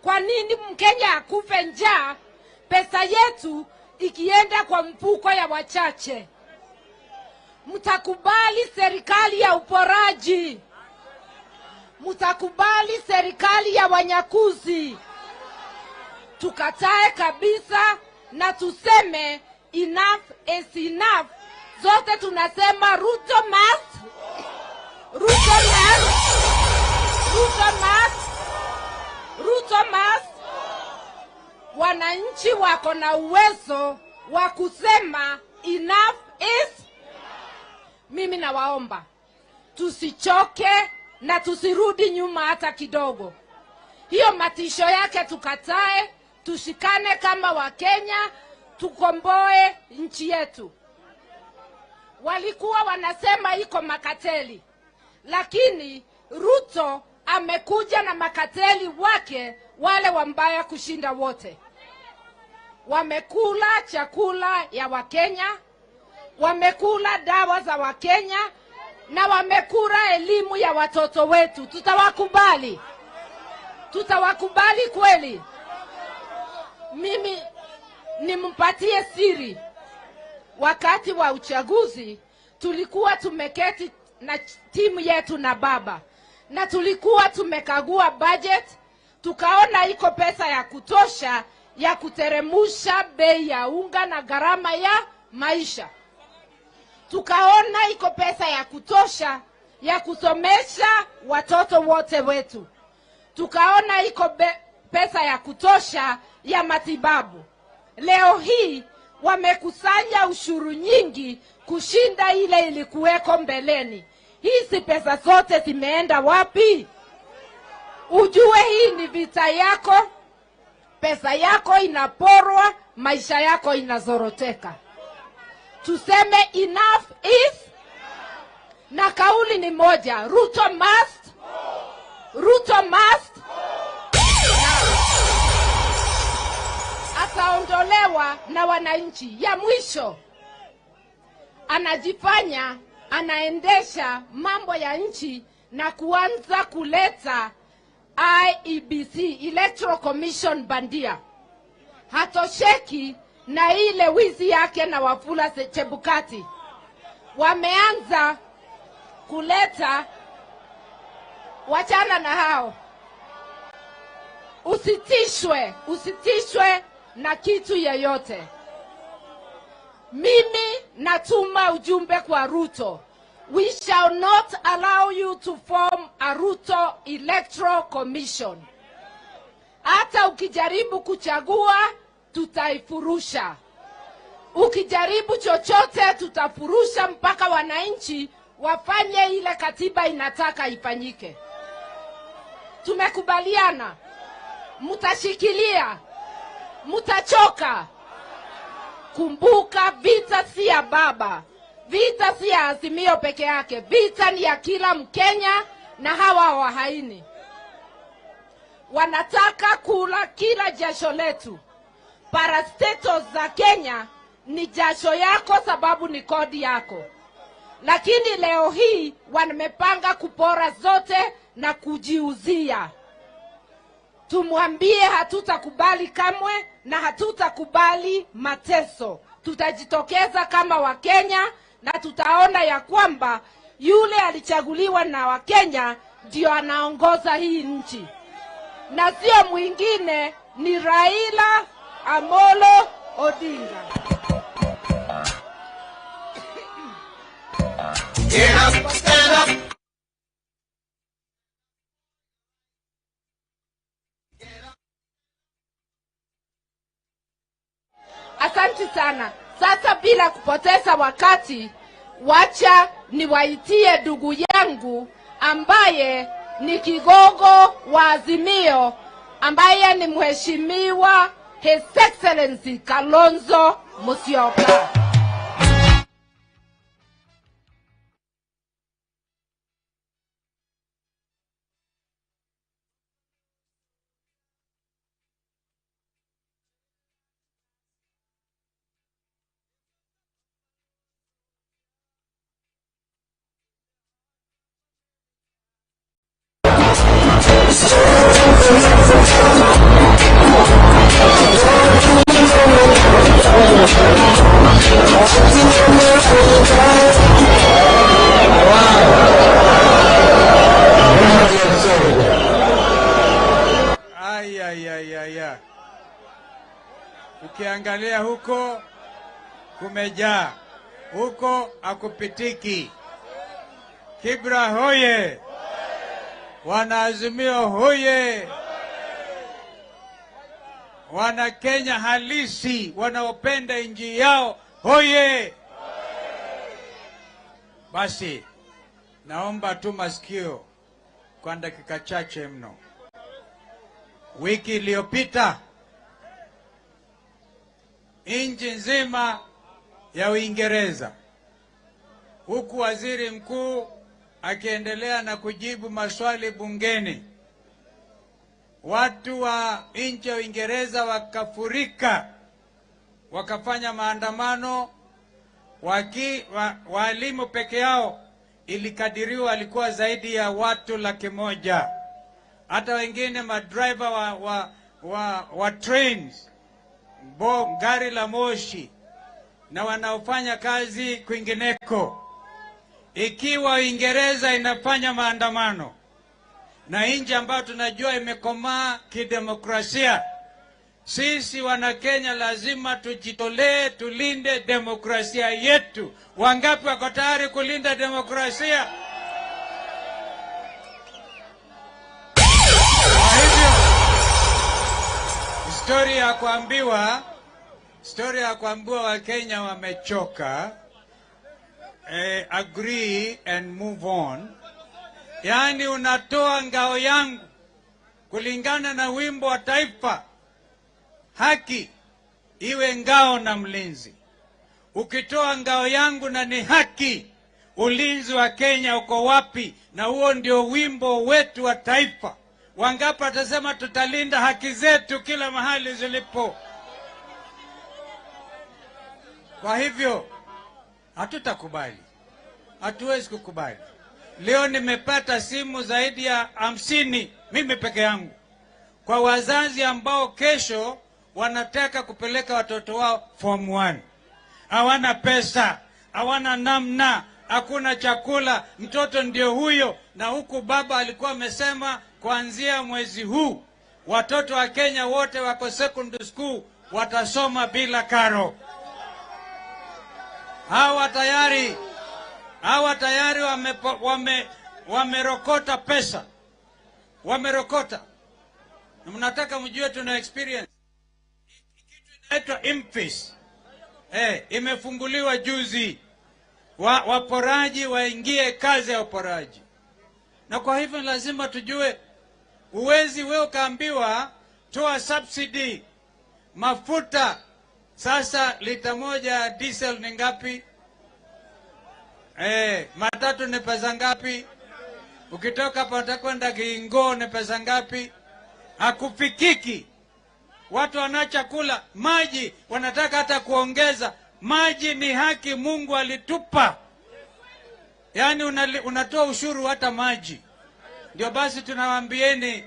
[SPEAKER 16] Kwa nini Mkenya akufe njaa pesa yetu ikienda kwa mfuko ya wachache? Mtakubali serikali ya uporaji? Mtakubali serikali ya wanyakuzi? Tukatae kabisa na tuseme enough is enough. Zote tunasema Ruto must, Ruto must, Ruto must, Ruto must. Wananchi wako na uwezo wa kusema enough is. Mimi nawaomba tusichoke na tusirudi nyuma hata kidogo. Hiyo matisho yake tukatae, tushikane kama Wakenya, Tukomboe nchi yetu. Walikuwa wanasema iko makateli, lakini Ruto amekuja na makateli wake wale wambaya kushinda wote. Wamekula chakula ya Wakenya, wamekula dawa za Wakenya, na wamekula elimu ya watoto wetu. Tutawakubali? Tutawakubali kweli? Mimi nimpatie siri. Wakati wa uchaguzi tulikuwa tumeketi na timu yetu na baba, na tulikuwa tumekagua budget, tukaona iko pesa ya kutosha ya kuteremusha bei ya unga na gharama ya maisha. Tukaona iko pesa ya kutosha ya kusomesha watoto wote wetu. Tukaona iko pesa ya kutosha ya matibabu. Leo hii wamekusanya ushuru nyingi kushinda ile ilikuweko mbeleni. Hizi pesa zote zimeenda wapi? Ujue hii ni vita yako. Pesa yako inaporwa, maisha yako inazoroteka. Tuseme enough is, na kauli ni moja, Ruto must, Ruto must. Ataondolewa na wananchi. Ya mwisho, anajifanya anaendesha mambo ya nchi na kuanza kuleta IEBC, Electoral Commission bandia. Hatosheki na ile wizi yake na Wafula Chebukati. Wameanza kuleta, wachana na hao. Usitishwe, usitishwe na kitu yeyote. Mimi natuma ujumbe kwa Ruto. We shall not allow you to form a Ruto Electoral Commission. Hata ukijaribu kuchagua, tutaifurusha. Ukijaribu chochote, tutafurusha mpaka wananchi wafanye ile katiba inataka ifanyike. Tumekubaliana. Mutashikilia. Mutachoka. Kumbuka, vita si ya baba. Vita si ya Azimio peke yake. Vita ni ya kila Mkenya na hawa wahaini. Wanataka kula kila jasho letu. Parastatos za Kenya ni jasho yako sababu ni kodi yako. Lakini leo hii wamepanga kupora zote na kujiuzia. Tumwambie hatutakubali kamwe na hatutakubali mateso. Tutajitokeza kama Wakenya na tutaona ya kwamba yule alichaguliwa na Wakenya ndio anaongoza hii nchi. Na sio mwingine, ni Raila Amolo Odinga.
[SPEAKER 9] Get up, stand up.
[SPEAKER 16] Asante sana. Sasa bila kupoteza wakati, wacha niwaitie ndugu yangu ambaye ni kigogo wa Azimio, ambaye ni Mheshimiwa His Excellency Kalonzo Musyoka.
[SPEAKER 17] Ay, ay, ay, ay, ay. Ukiangalia huko kumejaa, huko hakupitiki. Kibra hoye! Wanaazimio hoye! Wana Kenya halisi wanaopenda nchi yao hoye! Basi naomba tu masikio kwa dakika chache mno. Wiki iliyopita nchi nzima ya Uingereza, huku waziri mkuu akiendelea na kujibu maswali bungeni, watu wa nchi ya Uingereza wakafurika, wakafanya maandamano. Walimu peke yao ilikadiriwa walikuwa zaidi ya watu 100,000. Hata wengine madriver wa trains, gari la moshi, na wanaofanya kazi kwingineko. Ikiwa Uingereza inafanya maandamano na nchi ambayo tunajua imekomaa kidemokrasia, sisi wana Kenya lazima tujitolee, tulinde demokrasia yetu. Wangapi wako tayari kulinda demokrasia? Kwa hivyo story ya kuambiwa Wakenya wamechoka, agree and move on. Yaani unatoa ngao yangu kulingana na wimbo wa taifa, haki iwe ngao na mlinzi. Ukitoa ngao yangu na ni haki, ulinzi wa Kenya uko wapi? Na huo ndio wimbo wetu wa taifa. Wangapi watasema tutalinda haki zetu kila mahali zilipo? Kwa hivyo hatutakubali, hatuwezi kukubali. Leo nimepata simu zaidi ya 50 mimi peke yangu, kwa wazazi ambao kesho wanataka kupeleka watoto wao form 1. Hawana pesa, hawana namna, hakuna chakula, mtoto ndio huyo. Na huku baba alikuwa amesema kuanzia mwezi huu watoto wa Kenya wote wako secondary school watasoma bila karo. Hawa tayari wamerokota pesa. Wamerokota. Na mnataka mjue tuna experience. Kitu inaitwa IMFIS. Imefunguliwa juzi. Waporaji waingie kazi ya uporaji. Na kwa hivyo lazima tujue, uwezi wewe ukaambiwa toa subsidy mafuta. Sasa lita moja diesel ni ngapi? Matatu ni pesa ngapi? Ukitoka hapa utakwenda Kingo ni pesa ngapi? Hakufikiki. Watu wanachakula maji, wanataka hata kuongeza. Maji ni haki Mungu alitupa. Yaani unatoa ushuru hata maji. Ndio basi tunawaambieni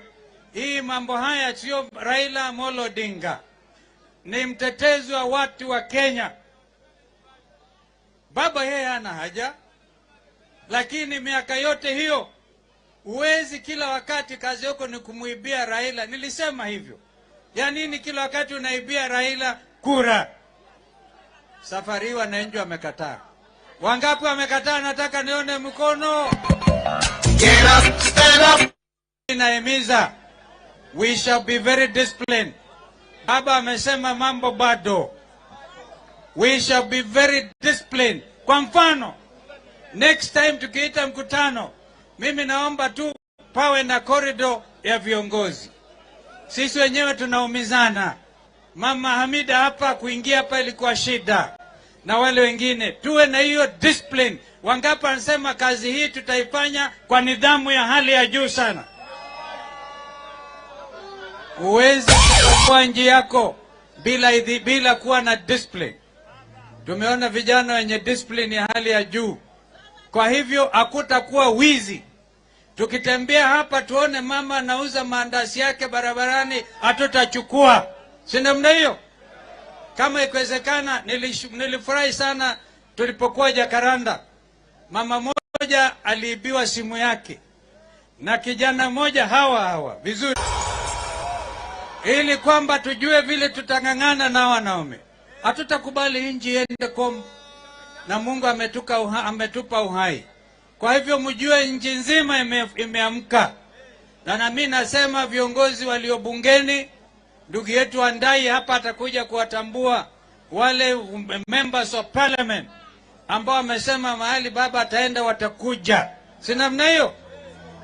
[SPEAKER 17] hii mambo haya sio Raila Amolo Odinga. Ni mtetezi wa watu wa Kenya. Baba yeye hana haja. Lakini miaka yote hiyo uwezi kila wakati kazi yako ni kumuibia Raila. Nilisema hivyo. Ya nini kila wakati unaibia Raila kura? Safari wananchi wamekataa. Wangapi wamekataa? Nataka nione mkono.
[SPEAKER 9] Get up, stand up.
[SPEAKER 17] Nahimiza, we shall be very disciplined. Baba amesema mambo bado. We shall be very disciplined. Kwa mfano, next time tukiita mkutano, mimi naomba tu pawe na corridor ya viongozi. Sisi wenyewe tunaumizana. Mama Hamida hapa kuingia hapa ilikuwa shida. Na wale wengine tuwe na hiyo discipline. Wangapi wanasema kazi hii tutaifanya kwa nidhamu ya hali ya juu sana? Uwezi kuwa nji yako bila kuwa na discipline. Tumeona vijana wenye discipline ya hali ya juu. Kwa hivyo hakutakuwa wizi. Tukitembea hapa tuone mama anauza maandazi yake barabarani, hatutachukua. Si namna hiyo? Kama ikiwezekana, nilifurahi sana tulipokuwa Jakaranda. Mama moja aliibiwa simu yake na kijana mmoja hawa vizuri, ili kwamba tujue vile tutang'ang'ana na wanaume. Hatutakubali nchi iende kom, na Mungu ametupa uhai. Kwa hivyo mjue nchi nzima imeamka. Na mimi nasema viongozi walio bungeni, ndugu yetu Andai hapa atakuja kuwatambua wale members of parliament ambao wamesema mahali baba ataenda watakuja. Si namna hiyo?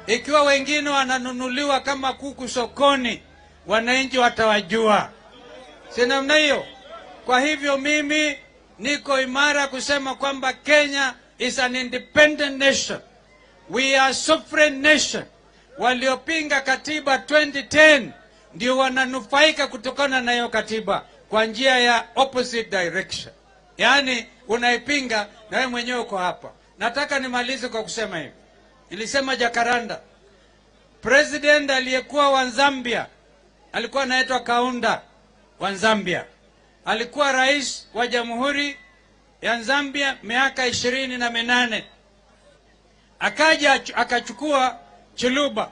[SPEAKER 17] Ikiwa wengine wananunuliwa kama kuku sokoni, wananchi watawajua. Si namna hiyo? Kwa hivyo mimi niko imara kusema kwamba Kenya is an independent nation. We are sovereign nation. Waliopinga katiba 2010 ndio wananufaika kutokana na hiyo katiba kwa njia ya opposite direction. Yaani unaipinga na wewe mwenyewe uko hapa. Nataka nimalize kwa kusema hivi. Nilisema Jacaranda, president aliyekuwa wa Zambia alikuwa anaitwa Kaunda wa Zambia. Alikuwa rais wa Jamhuri ya Zambia miaka 28. Akaja akachukua Chiluba.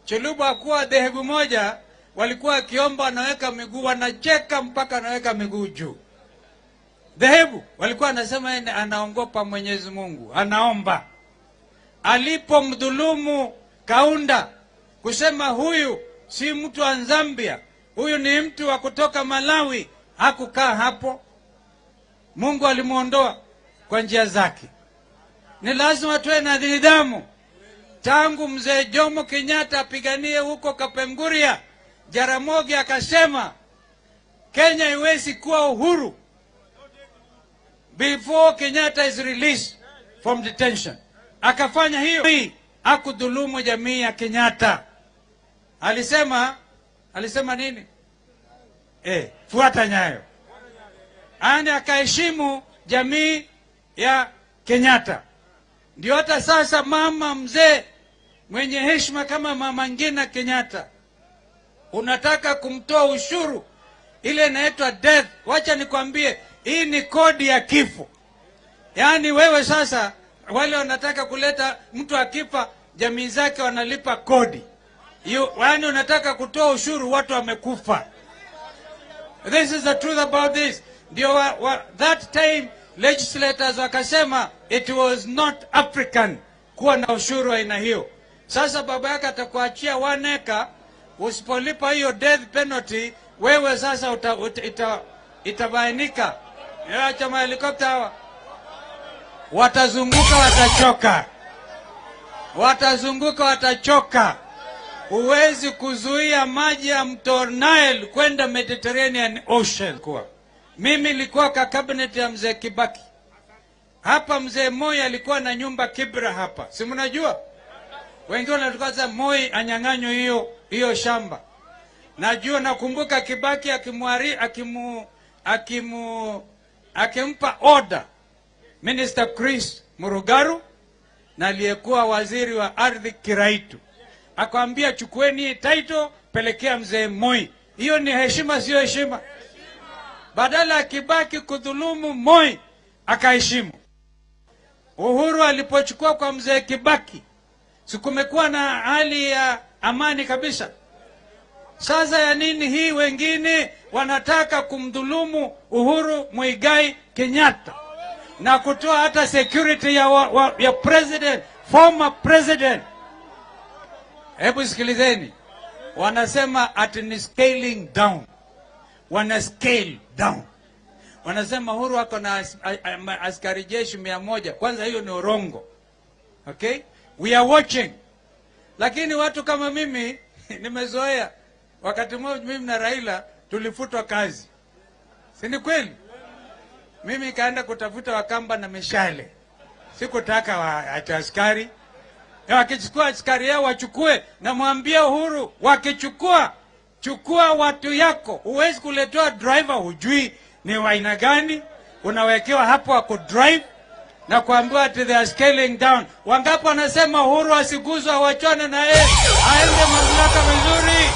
[SPEAKER 17] Chiluba kuwa dhehebu moja, walikuwa wakiomba anaweka miguu, wanacheka mpaka anaweka miguu juu. Dhehebu walikuwa anasema yeye anaongopa Mwenyezi Mungu, anaomba. Alipomdhulumu Kaunda kusema huyu si mtu wa Zambia, huyu ni mtu wa kutoka Malawi, hakukaa hapo. Mungu alimuondoa kwa njia zake. Ni lazima tuwe na nidhamu. Tangu mzee Jomo Kenyatta apiganie huko Kapenguria, Jaramogi akasema Kenya haiwezi kuwa uhuru before Kenyatta is released from detention. Akafanya hiyo. Hakudhulumu jamii ya Kenyatta. Alisema nini? Fuata nyayo. Yaani akaheshimu jamii ya Kenyatta. Ndio hata sasa mama mzee mwenye heshima kama Mama Ngina Kenyatta unataka kumtoa ushuru ile inaitwa death. Wacha nikwambie, hii ni kodi ya kifo. Yaani wewe sasa, wale wanataka kuleta mtu akifa jamii zake wanalipa kodi. Yaani unataka kutoa ushuru watu wamekufa. This is the truth about this. Ndio that time legislators wakasema it was not African kuwa na ushuru aina hiyo. Sasa baba yake atakuachia 1 acre, usipolipa hiyo death penalty wewe sasa itabainika. Acha mahelikopta hawa watazunguka, watachoka. Watazunguka, watachoka. Huwezi kuzuia maji ya mto Nile kwenda Mediterranean Ocean. Kwa mimi nilikuwa kwa cabinet ya mzee Kibaki. Hapa mzee Moi alikuwa na nyumba Kibra hapa. Si mnajua? Wengine wanataka sasa Moi anyang'anywe hiyo shamba. Najua, nakumbuka Kibaki akimpa order Minister Chris Murugaru na aliyekuwa waziri wa ardhi Kiraitu. Akamwambia chukueni title pelekea mzee Moi. Hiyo ni heshima, sio heshima? Badala ya Kibaki kudhulumu Moi, akaheshimu. Uhuru alipochukua kwa mzee Kibaki, sikumekuwa na hali ya amani kabisa. Sasa ya nini hii wengine wanataka kumdhulumu Uhuru Muigai Kenyatta na kutoa hata security ya president, former president. Hebu sikilizeni. Wanasema ati ni scaling down. Wana scale down. Wanasema Uhuru ako na askari jeshi 100. Kwanza hiyo ni urongo. Okay? We are watching. Lakini watu kama mimi nimezoea. Wakati mmoja mimi na Raila tulifutwa kazi. Si ni kweli? Mimi kaenda kutafuta Wakamba na mishale. Sikutaka askari. Wakichukua askari yao wachukue, na mwambie Uhuru wakichukua, chukua watu yako. Huwezi kuletewa driver hujui ni wa aina gani, unawekewa hapo wa kudrive na kuambiwa ati they are scaling down. Wangapi wanasema Uhuru asiguzwe, awachane na yeye, aende mamlaka vizuri.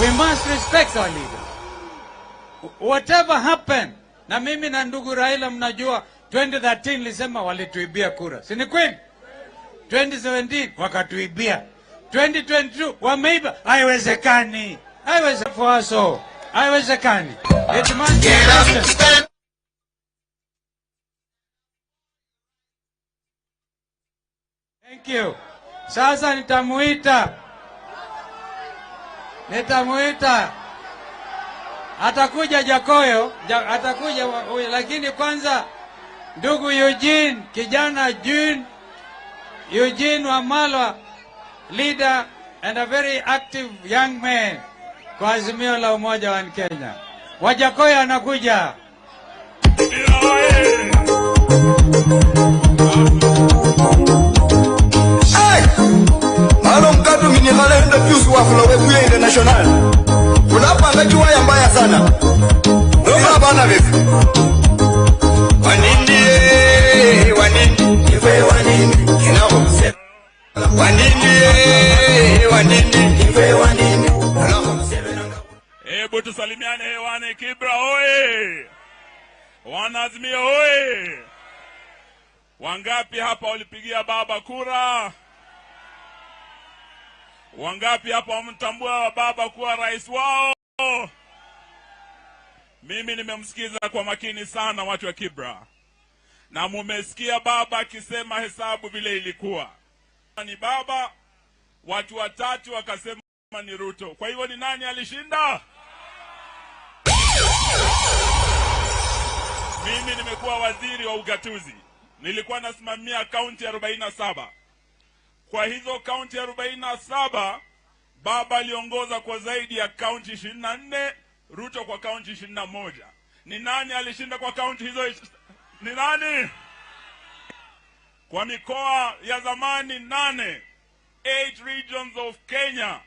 [SPEAKER 17] We must respect our leaders. Whatever happened, na mimi na ndugu Raila mnajua 2013 nilisema walituibia kura. Si ni kweli? 2017 wakatuibia. 2022 wameiba. Haiwezekani. Haiwezekani for us all. Haiwezekani. It must be. Thank you. Sasa nitamuita. Atakuja Jakoyo, atakuja, lakini kwanza ndugu Eugene, kijana Eugene Wamalwa, leader and a very active young man. kwa Azimio la Umoja wa Kenya. Wajakoya anakuja.
[SPEAKER 18] Malo mkatu minihalenda fyusu wa Flowe Buya International. Unapanga chiwaya mbaya sana. Noma bana vipi? Wanindi, wanindi, iwe wanindi, kinao. Wanindi, wanindi, iwe wanindi.
[SPEAKER 5] Hebu tusalimiane hewani. Kibra oye! Wanaazimio oye! Wangapi hapa walipigia baba kura? Wangapi hapa wamtambua baba kuwa rais wao? Mimi nimemsikiza kwa makini sana watu wa Kibra, na mumesikia baba akisema hesabu vile ilikuwa. Ni baba, watu watatu wakasema ni Ruto. Kwa hivyo ni nani alishinda? Mimi nimekuwa waziri wa ugatuzi. Nilikuwa nasimamia kaunti 47. Kwa hizo kaunti 47, baba aliongoza kwa zaidi ya kaunti 24, Ruto kwa kaunti 21. Ni nani alishinda kwa kaunti hizo? Ni nani? Kwa mikoa ya zamani 8, 8 regions of Kenya,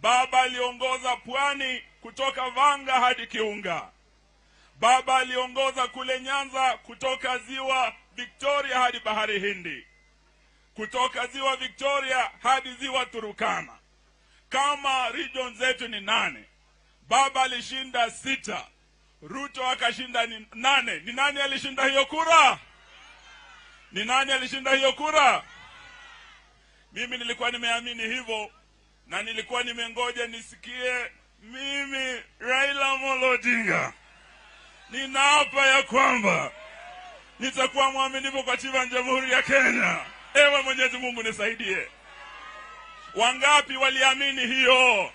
[SPEAKER 5] baba aliongoza pwani kutoka Vanga hadi Kiunga. Baba aliongoza kule Nyanza kutoka ziwa Victoria hadi bahari Hindi, kutoka ziwa Victoria hadi ziwa Turukana. Kama region zetu ni 8, baba alishinda 6, Ruto akashinda 8. Ni nani alishinda hiyo kura? Ni nani alishinda hiyo kura? Mimi nilikuwa nimeamini hivyo, na nilikuwa nimengoja nisikie mimi Raila Amolo Odinga ninaapa ya kwamba nitakuwa mwaminifu kwa katiba ya Jamhuri ya Kenya. Ewe Mwenyezi Mungu nisaidie. Wangapi waliamini hiyo?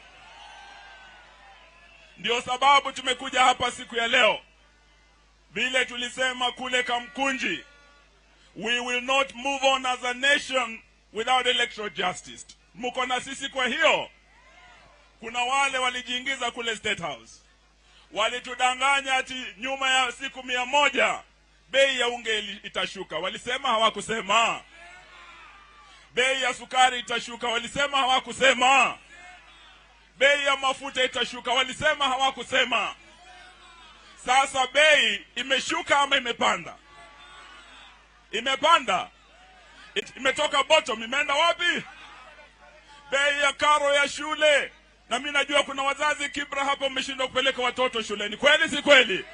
[SPEAKER 5] Ndio sababu tumekuja hapa siku ya leo. Vile tulisema kule Kamkunji, we will not move on as a nation without electoral justice. Mko na sisi kwa hiyo? Kuna wale walijiingiza kule State House, walitudanganya ati nyuma ya siku 100 bei ya unga itashuka. Walisema hawakusema. Bei ya sukari itashuka, walisema hawakusema. Bei ya mafuta itashuka, walisema hawakusema. Sasa bei imeshuka ama imepanda? Imepanda. Imetoka bottom, imeenda wapi? Bei ya karo ya shule. Na mimi najua kuna wazazi Kibra hapo mmeshindwa kupeleka watoto shuleni. Kweli si kweli?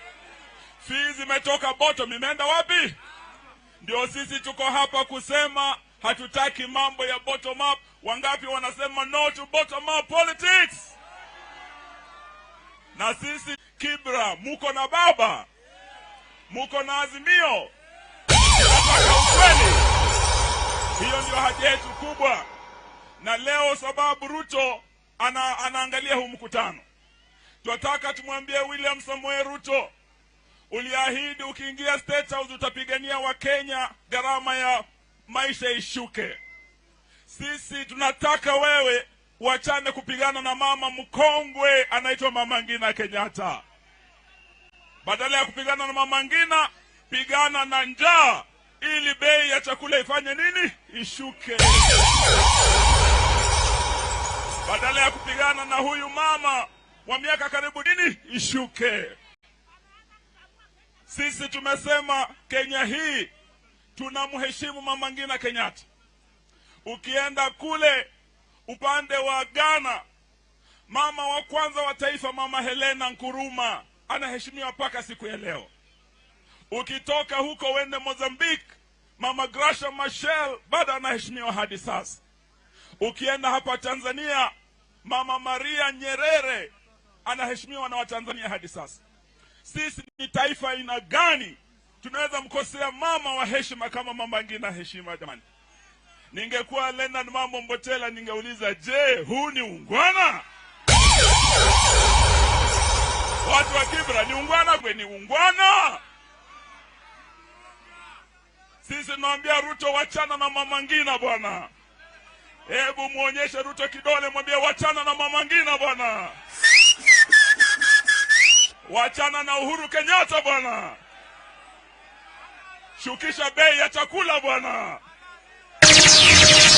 [SPEAKER 5] Fees imetoka bottom, imeenda wapi? Ndio sisi tuko hapa kusema hatutaki mambo ya bottom up. Wangapi wanasema no to bottom up politics? Na sisi Kibra, muko na baba, muko na Azimio. Nataka ukweli. Hiyo ndio haja yetu kubwa. Na leo sababu Ruto anaangalia huu mkutano, tunataka tumwambie William Samoei Ruto, uliahidi ukiingia State House utapigania wa Kenya gharama ya maisha ishuke. Sisi tunataka wewe uachane kupigana na mama mkongwe anaitwa Mama Ngina Kenyatta. Badala ya kupigana na Mama Ngina, pigana na njaa ili bei ya chakula ifanye nini? Ishuke. Badala ya kupigana na huyu mama wa miaka karibu nini? Ishuke. Sisi tumesema Kenya hii tunamheshimu Mama Ngina Kenyatta. Ukienda kule upande wa Ghana, mama wa kwanza wa taifa Mama Helena Nkrumah anaheshimiwa mpaka siku ya leo. Ukitoka huko wende Mozambique, Mama Graca Machel bado anaheshimiwa hadi sasa. Ukienda hapa Tanzania, Mama Maria Nyerere anaheshimiwa na Watanzania hadi sasa. Sisi ni taifa aina gani tunaweza mkosea mama wa heshima kama Mama Ngina heshima? Jamani, ningekuwa Leonard Mambo Mbotela ningeuliza, je, huu ni ungwana? Watu wa Kibra, ni ungwana kwe? Ni ungwana? Sisi tunaambia Ruto, wachana na Mama Ngina bwana. Hebu muonyeshe Ruto kidole, mwambie wachana na Mama Ngina bwana. Wachana na Uhuru Kenyatta bwana. Shukisha bei ya chakula bwana.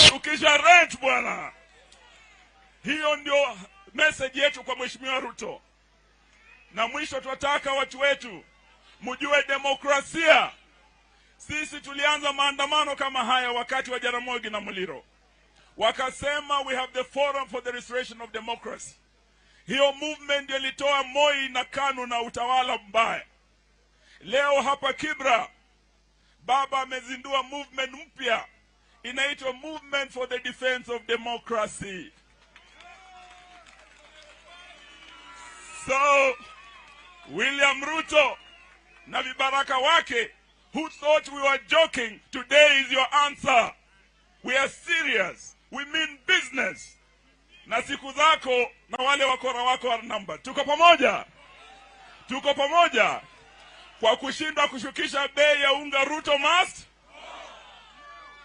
[SPEAKER 5] Shukisha rent bwana. Hiyo ndio message yetu kwa Mheshimiwa Ruto. Na mwisho tunataka watu wetu mjue demokrasia. Sisi tulianza maandamano kama haya wakati wa Jaramogi na Muliro. Wakasema we have the Forum for the Restoration of Democracy. Hiyo movement ilitoa Moi na KANU na utawala mbaya. Leo hapa Kibra, baba amezindua movement mpya inaitwa Movement for the Defense of Democracy. So William Ruto na vibaraka wake who thought we were joking, today is your answer. We are serious. We mean business. Na siku zako na wale wakora wako are numbered. Tuko pamoja. Tuko pamoja. Kwa kushindwa kushukisha bei ya unga, Ruto must.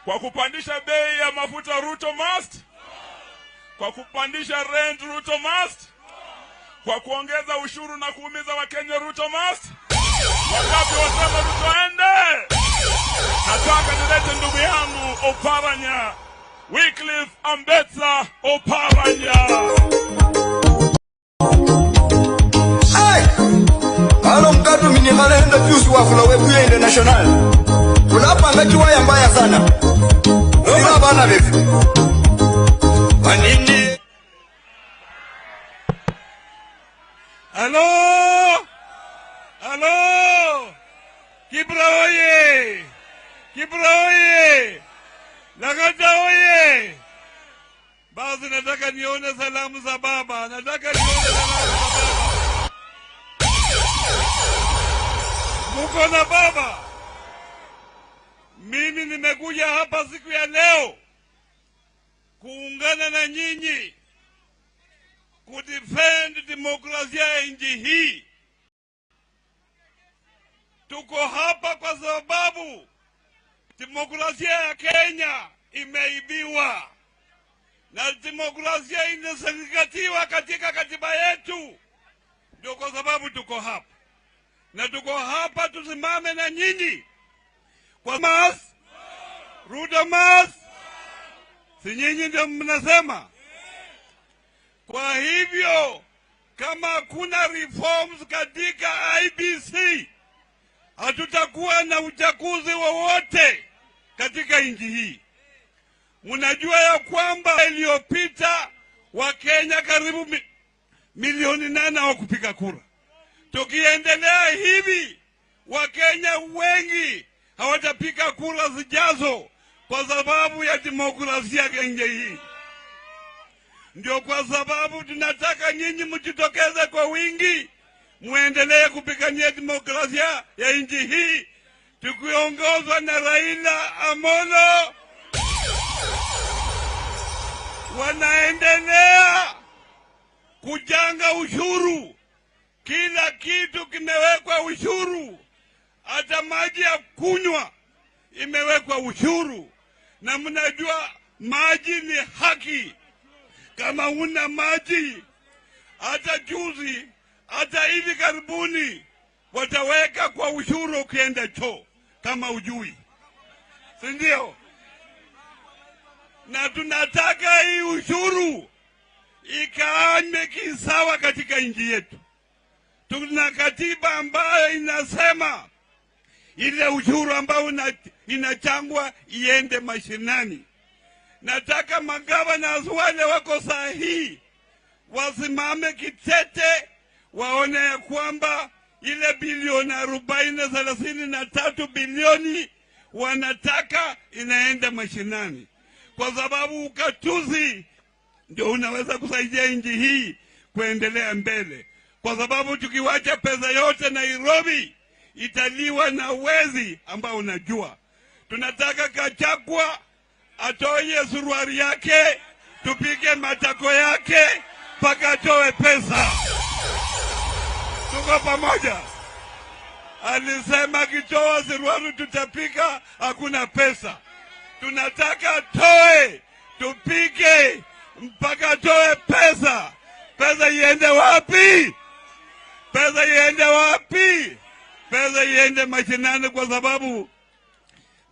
[SPEAKER 5] Kwa kupandisha bei ya mafuta, Ruto must. Kwa kupandisha rent, Ruto must. Kwa kuongeza ushuru na kuumiza Wakenya, Ruto must. Wangapi wasema Ruto ende? Nataka nilete ndugu yangu Oparanya, Wycliffe Ambetsa Oparanya.
[SPEAKER 18] Hey! Halo mkatu minihalenda Pius Wafula Webuye International. Tunapanga chiwaya mbaya sana. Ndio bana befu. Kwa nini?
[SPEAKER 7] Halo! Halo! Kibra oye! Kibra oye! Lang'ata oye! Basi nataka nione salamu za baba, nataka nione salamu za baba. Muko na baba? Mimi nimekuja hapa siku ya leo kuungana na nyinyi kudefend demokrasia ya nchi hii. Tuko hapa kwa sababu demokrasia ya Kenya imeibiwa na demokrasia inazingatiwa katika katiba yetu. Ndio kwa sababu tuko hapa, na tuko hapa tusimame na nyinyi kwa mas Ruto mas, si nyinyi ndio mnasema? Kwa hivyo kama kuna reforms katika IEBC, hatutakuwa na uchaguzi wowote katika nchi hii. Mnajua ya kwamba iliyopita Wakenya karibu milioni 8 hawakupiga kura. Tukiendelea hivi, Wakenya wengi hawatapiga kura zijazo kwa sababu ya demokrasia ya nchi hii. Ndio kwa sababu tunataka nyinyi mjitokeze kwa wingi, muendelee kupigania demokrasia ya nchi hii, tukiongozwa na Raila Amolo. Wanaendelea kujanga ushuru, kila kitu kimewekwa ushuru, hata maji ya kunywa imewekwa ushuru. Na mnajua maji ni haki. Kama una maji, hata juzi, hata hivi karibuni wataweka kwa ushuru ukienda choo kama ujui, si ndio? Na tunataka hii ushuru ikaanywe kisawa katika nchi yetu. Tuna katiba ambayo inasema ile ushuru ambayo inachangwa iende mashinani. Nataka magavana wale wako sahihi wasimame kitete, waone ya kwamba ile bilioni 40 33 bilioni wanataka inaenda mashinani, kwa sababu ukatuzi ndio unaweza kusaidia nchi hii kuendelea mbele. Kwa sababu tukiwacha pesa yote Nairobi italiwa na wezi ambao unajua. Tunataka Gachagua atoe suruali yake, tupige matako yake mpaka atoe pesa. Tuko pamoja. Alisema akitoa suruali tutapika, hakuna pesa. Tunataka atoe, tupige mpaka atoe pesa. Pesa iende wapi?
[SPEAKER 19] Pesa iende wapi? Pesa iende mashinani, kwa sababu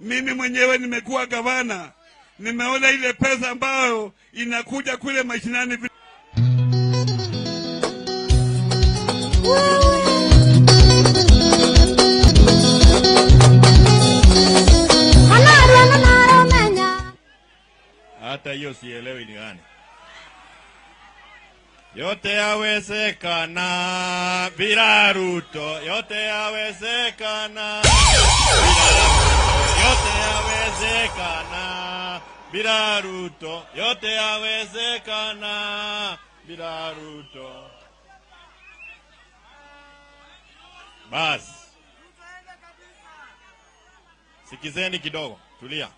[SPEAKER 19] mimi mwenyewe nimekuwa gavana, nimeona ile pesa ambayo inakuja kule mashinani.
[SPEAKER 4] Hata hiyo sielewi ni gani. Yote yawezekana bila Ruto, yote yawezekana bila Ruto, yote yawezekana bila Ruto, yote yawezekana bila Ruto. Bas, sikizeni kidogo, tulia.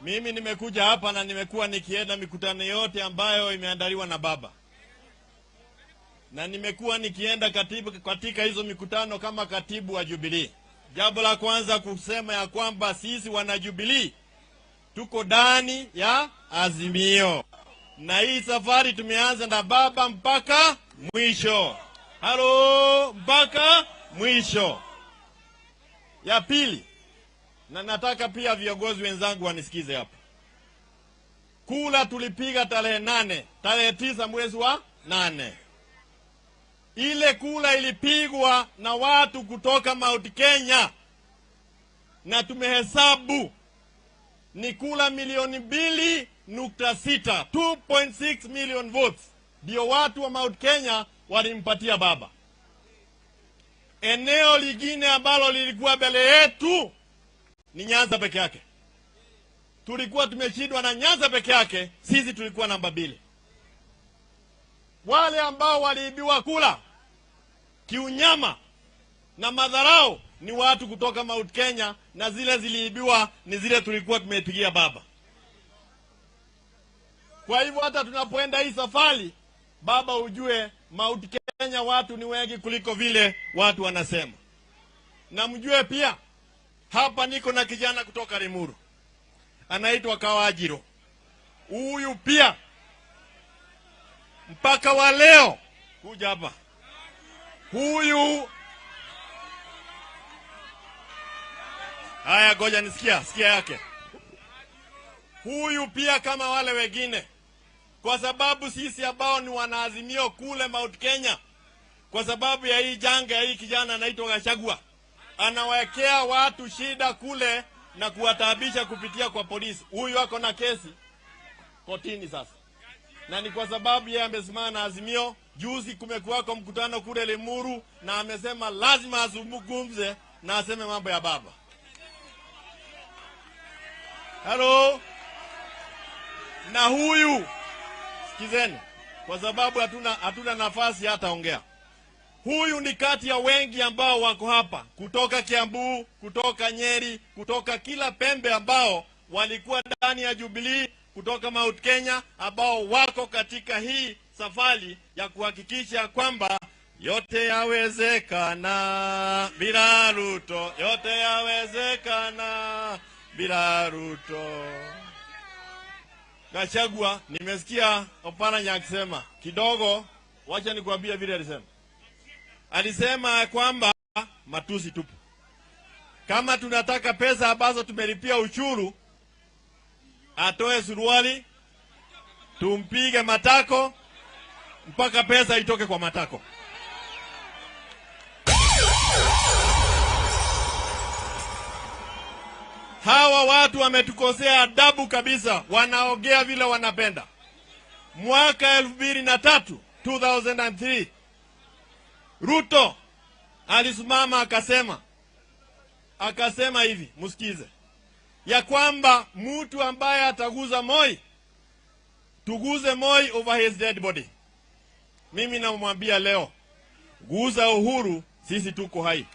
[SPEAKER 4] Mimi nimekuja hapa na nimekuwa nikienda mikutano yote ambayo imeandaliwa na baba. Na nimekuwa nikienda katika hizo mikutano kama katibu wa Jubilee. Jambo la kwanza kusema ya kwamba sisi wana Jubilee tuko ndani ya Azimio. Na hii safari tumeanza na baba mpaka mwisho. Halo, mpaka mwisho. Ya pili, na nataka pia viongozi wenzangu wanisikize hapa. Kula tulipiga tarehe 8, tarehe 9 mwezi wa 8. Ile kula ilipigwa na watu kutoka Mount Kenya. Na tumehesabu ni kula milioni 2.6, 2.6 million votes. Ndio watu wa Mount Kenya walimpatia baba. Eneo lingine ambalo lilikuwa mbele yetu ni Nyanza peke yake. Tulikuwa tumeshindwa na Nyanza peke yake, sisi tulikuwa namba 2. Wale ambao waliibiwa kula kiunyama na madharau ni watu kutoka Mount Kenya, na zile ziliibiwa ni zile tulikuwa tumepigia baba. Kwa hivyo hata tunapoenda hii safari, baba ujue Mount Kenya watu ni wengi kuliko vile watu wanasema. Na mjue pia hapa niko na kijana kutoka Limuru, anaitwa Kawajiro. Huyu pia mpaka wa leo kuja hapa. Huyu, haya goja nisikia, sikia yake. Huyu pia kama wale wengine, kwa sababu sisi ambao ni wanaazimio kule Mount Kenya, kwa sababu ya hii janga ya hii kijana anaitwa Gachagua, anawekea watu shida kule na kuwataabisha kupitia kwa polisi. Huyu ako na kesi kotini sasa. Na ni kwa sababu yeye amesimama na Azimio. Juzi kumekuwako mkutano kule Limuru na amesema lazima azungumze na aseme mambo ya baba. Hello. Na huyu, sikizeni, kwa sababu hatuna nafasi hata ongea. Huyu ni kati ya wengi ambao wako hapa kutoka Kiambu, kutoka Nyeri, kutoka kila pembe ambao walikuwa ndani ya Jubilee, kutoka Mount Kenya, ambao wako katika hii safari ya kuhakikisha kwamba yote yawezekana bila Ruto, yote yawezekana bila Ruto. Gachagua, nimesikia Oparanya akisema kidogo, wacha nikuambie vile alisema. Alisema kwamba matusi tupu. Kama tunataka pesa ambazo tumelipia ushuru, atoe suruali, tumpige matako mpaka pesa itoke kwa matako. Hawa watu wametukosea adabu kabisa, wanaongea vile wanapenda. Mwaka 2003, 2003, Ruto alisimama akasema hivi, msikize, ya kwamba mtu ambaye ataguza Moi, tuguze Moi over his dead body. Mimi namwambia leo, guza Uhuru, sisi tuko hai.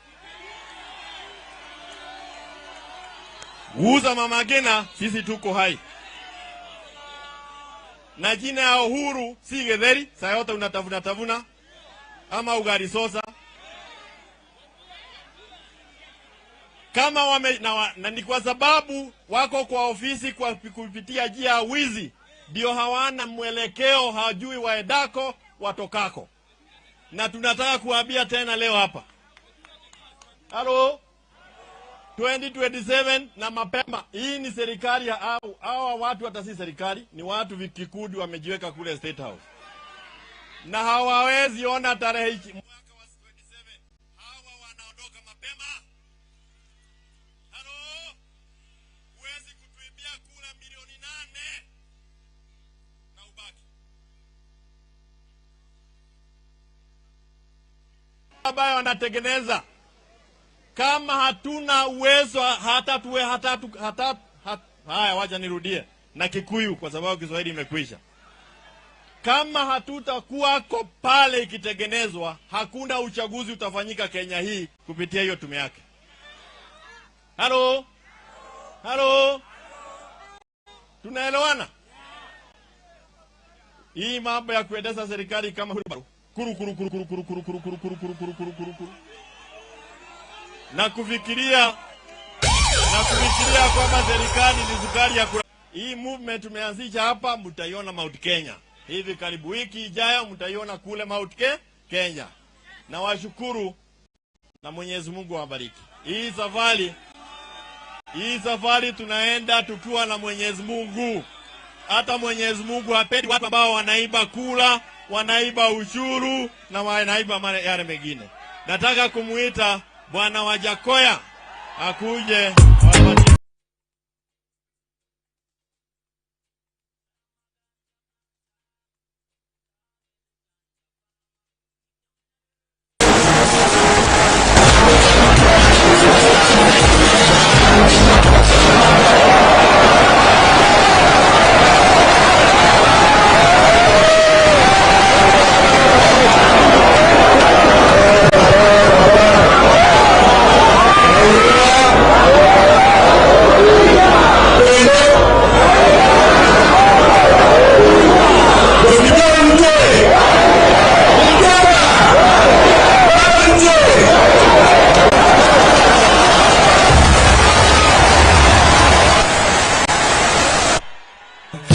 [SPEAKER 4] Guza Mama Ngina, sisi tuko hai. Na jina ya Uhuru si getheri, saa yote unatavuna tavuna ama ugali sosa. Kama wame, na ni kwa sababu wako kwa ofisi kwa kupitia njia ya wizi, ndio hawana mwelekeo, hawajui waendako watokako.
[SPEAKER 14] Na tunataka kuambia tena leo hapa. Halo? 2027 na mapema. Hii ni serikali ya hawa watu, hata si serikali, ni watu vikikundi wamejiweka kule State House. Na hawawezi ona tarehe hiki. Mwaka wa 27 hawa wanaondoka mapema. Halo? Huwezi kutuibia kura milioni 8 na ubaki. Ambayo wanatengeneza. Kama hatuna uwezo hata tuwe hata hata haya, wacha nirudie na Kikuyu kwa sababu Kiswahili imekwisha. Kama hatutakuwako pale ikitengenezwa, hakuna uchaguzi utafanyika Kenya hii kupitia hiyo tume yake. Halo? Halo? Tunaelewana? Hii mambo ya kuendesha serikali kama kuru kuru kuru kuru kuru kuru kuru kuru kuru kuru kuru kuru kuru kuru na kufikiria kwamba serikali ni sukari ya kura. Hii movement tumeanzisha hapa, mtaiona Mount Kenya hivi karibu, wiki ijayo mtaiona kule Mount Kenya. Na washukuru na Mwenyezi Mungu awabariki. Hii safari tunaenda tukiwa na Mwenyezi Mungu. Hata Mwenyezi Mungu hapendi watu ambao wanaiba kula, wanaiba ushuru na wanaiba yale mengine. Nataka kumuita Bwana Wajakoya akuje.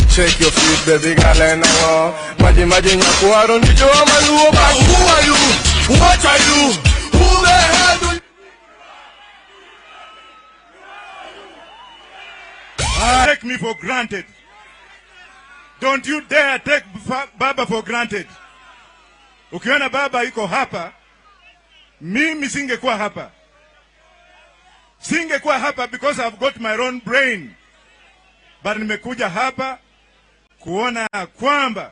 [SPEAKER 18] Shake your feet, baby girl, and I Maji maji nyakuaro ndicho maluo. Who are you? What are you? Who the hell do you
[SPEAKER 19] take me for granted? Don't you dare take Baba for granted. Ukiona Baba yuko hapa, mimi singekuwa hapa. Singekuwa hapa because I've got my own brain. But nimekuja hapa kuona kwamba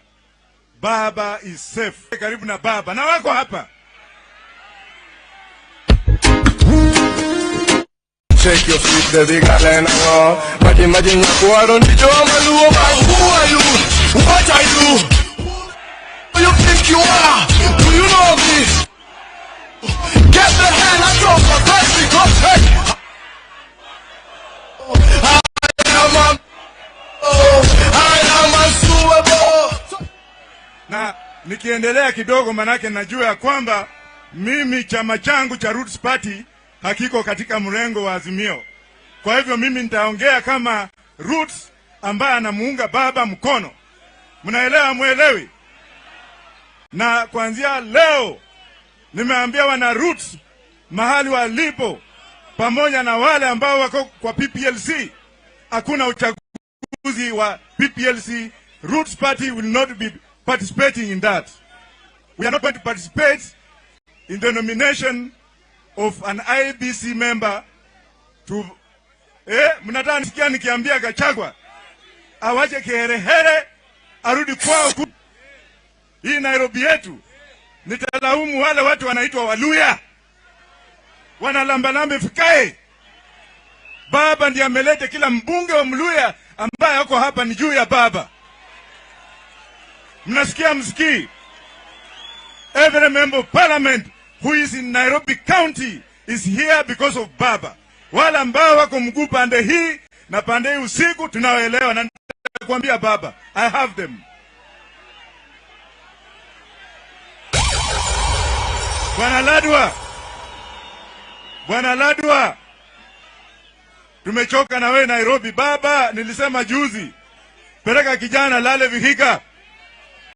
[SPEAKER 19] Baba is safe. Karibu na Baba. Na wako hapa.
[SPEAKER 18] Shake your feet, baby girl, and I Maji maji nyakuaro ndicho maluo. Who are you? What are you? Who do you think you are? Do you know me? Get the hell out of my face because hey, I am a suable.
[SPEAKER 19] Na nikiendelea kidogo, manake najua ya kwamba mimi chama changu cha Roots Party hakiko katika mrengo wa Azimio. Kwa hivyo mimi nitaongea kama Roots ambaye anamuunga Baba mkono. Mnaelewa, muelewi? Na kuanzia leo nimeambia wana Roots mahali walipo pamoja na wale ambao wako kwa PPLC, hakuna uchaguzi wa PPLC. Roots Party will not be participating in that. We are not going to participate in the nomination of an IBC member to mnataka nisikia nikiambia Gachagua awache kiherehere arudi kwao. Hii Nairobi yetu nitalaumu wale watu wanaitwa Waluya, wanalambalambe fikae. Baba ndiye ameleta kila mbunge wa Mluya ambaye yuko hapa ni juu ya Baba. Mnasikia msikii? Every member of parliament who is in Nairobi County is here because of Baba. Wale ambao wako mguu pande hii na pande hii usiku tunaoelewa, na nitakwambia Baba, I have them. Bwana Ladwa, Bwana Ladwa, tumechoka na wewe Nairobi. Baba, nilisema juzi, peleka kijana Lale Vihiga.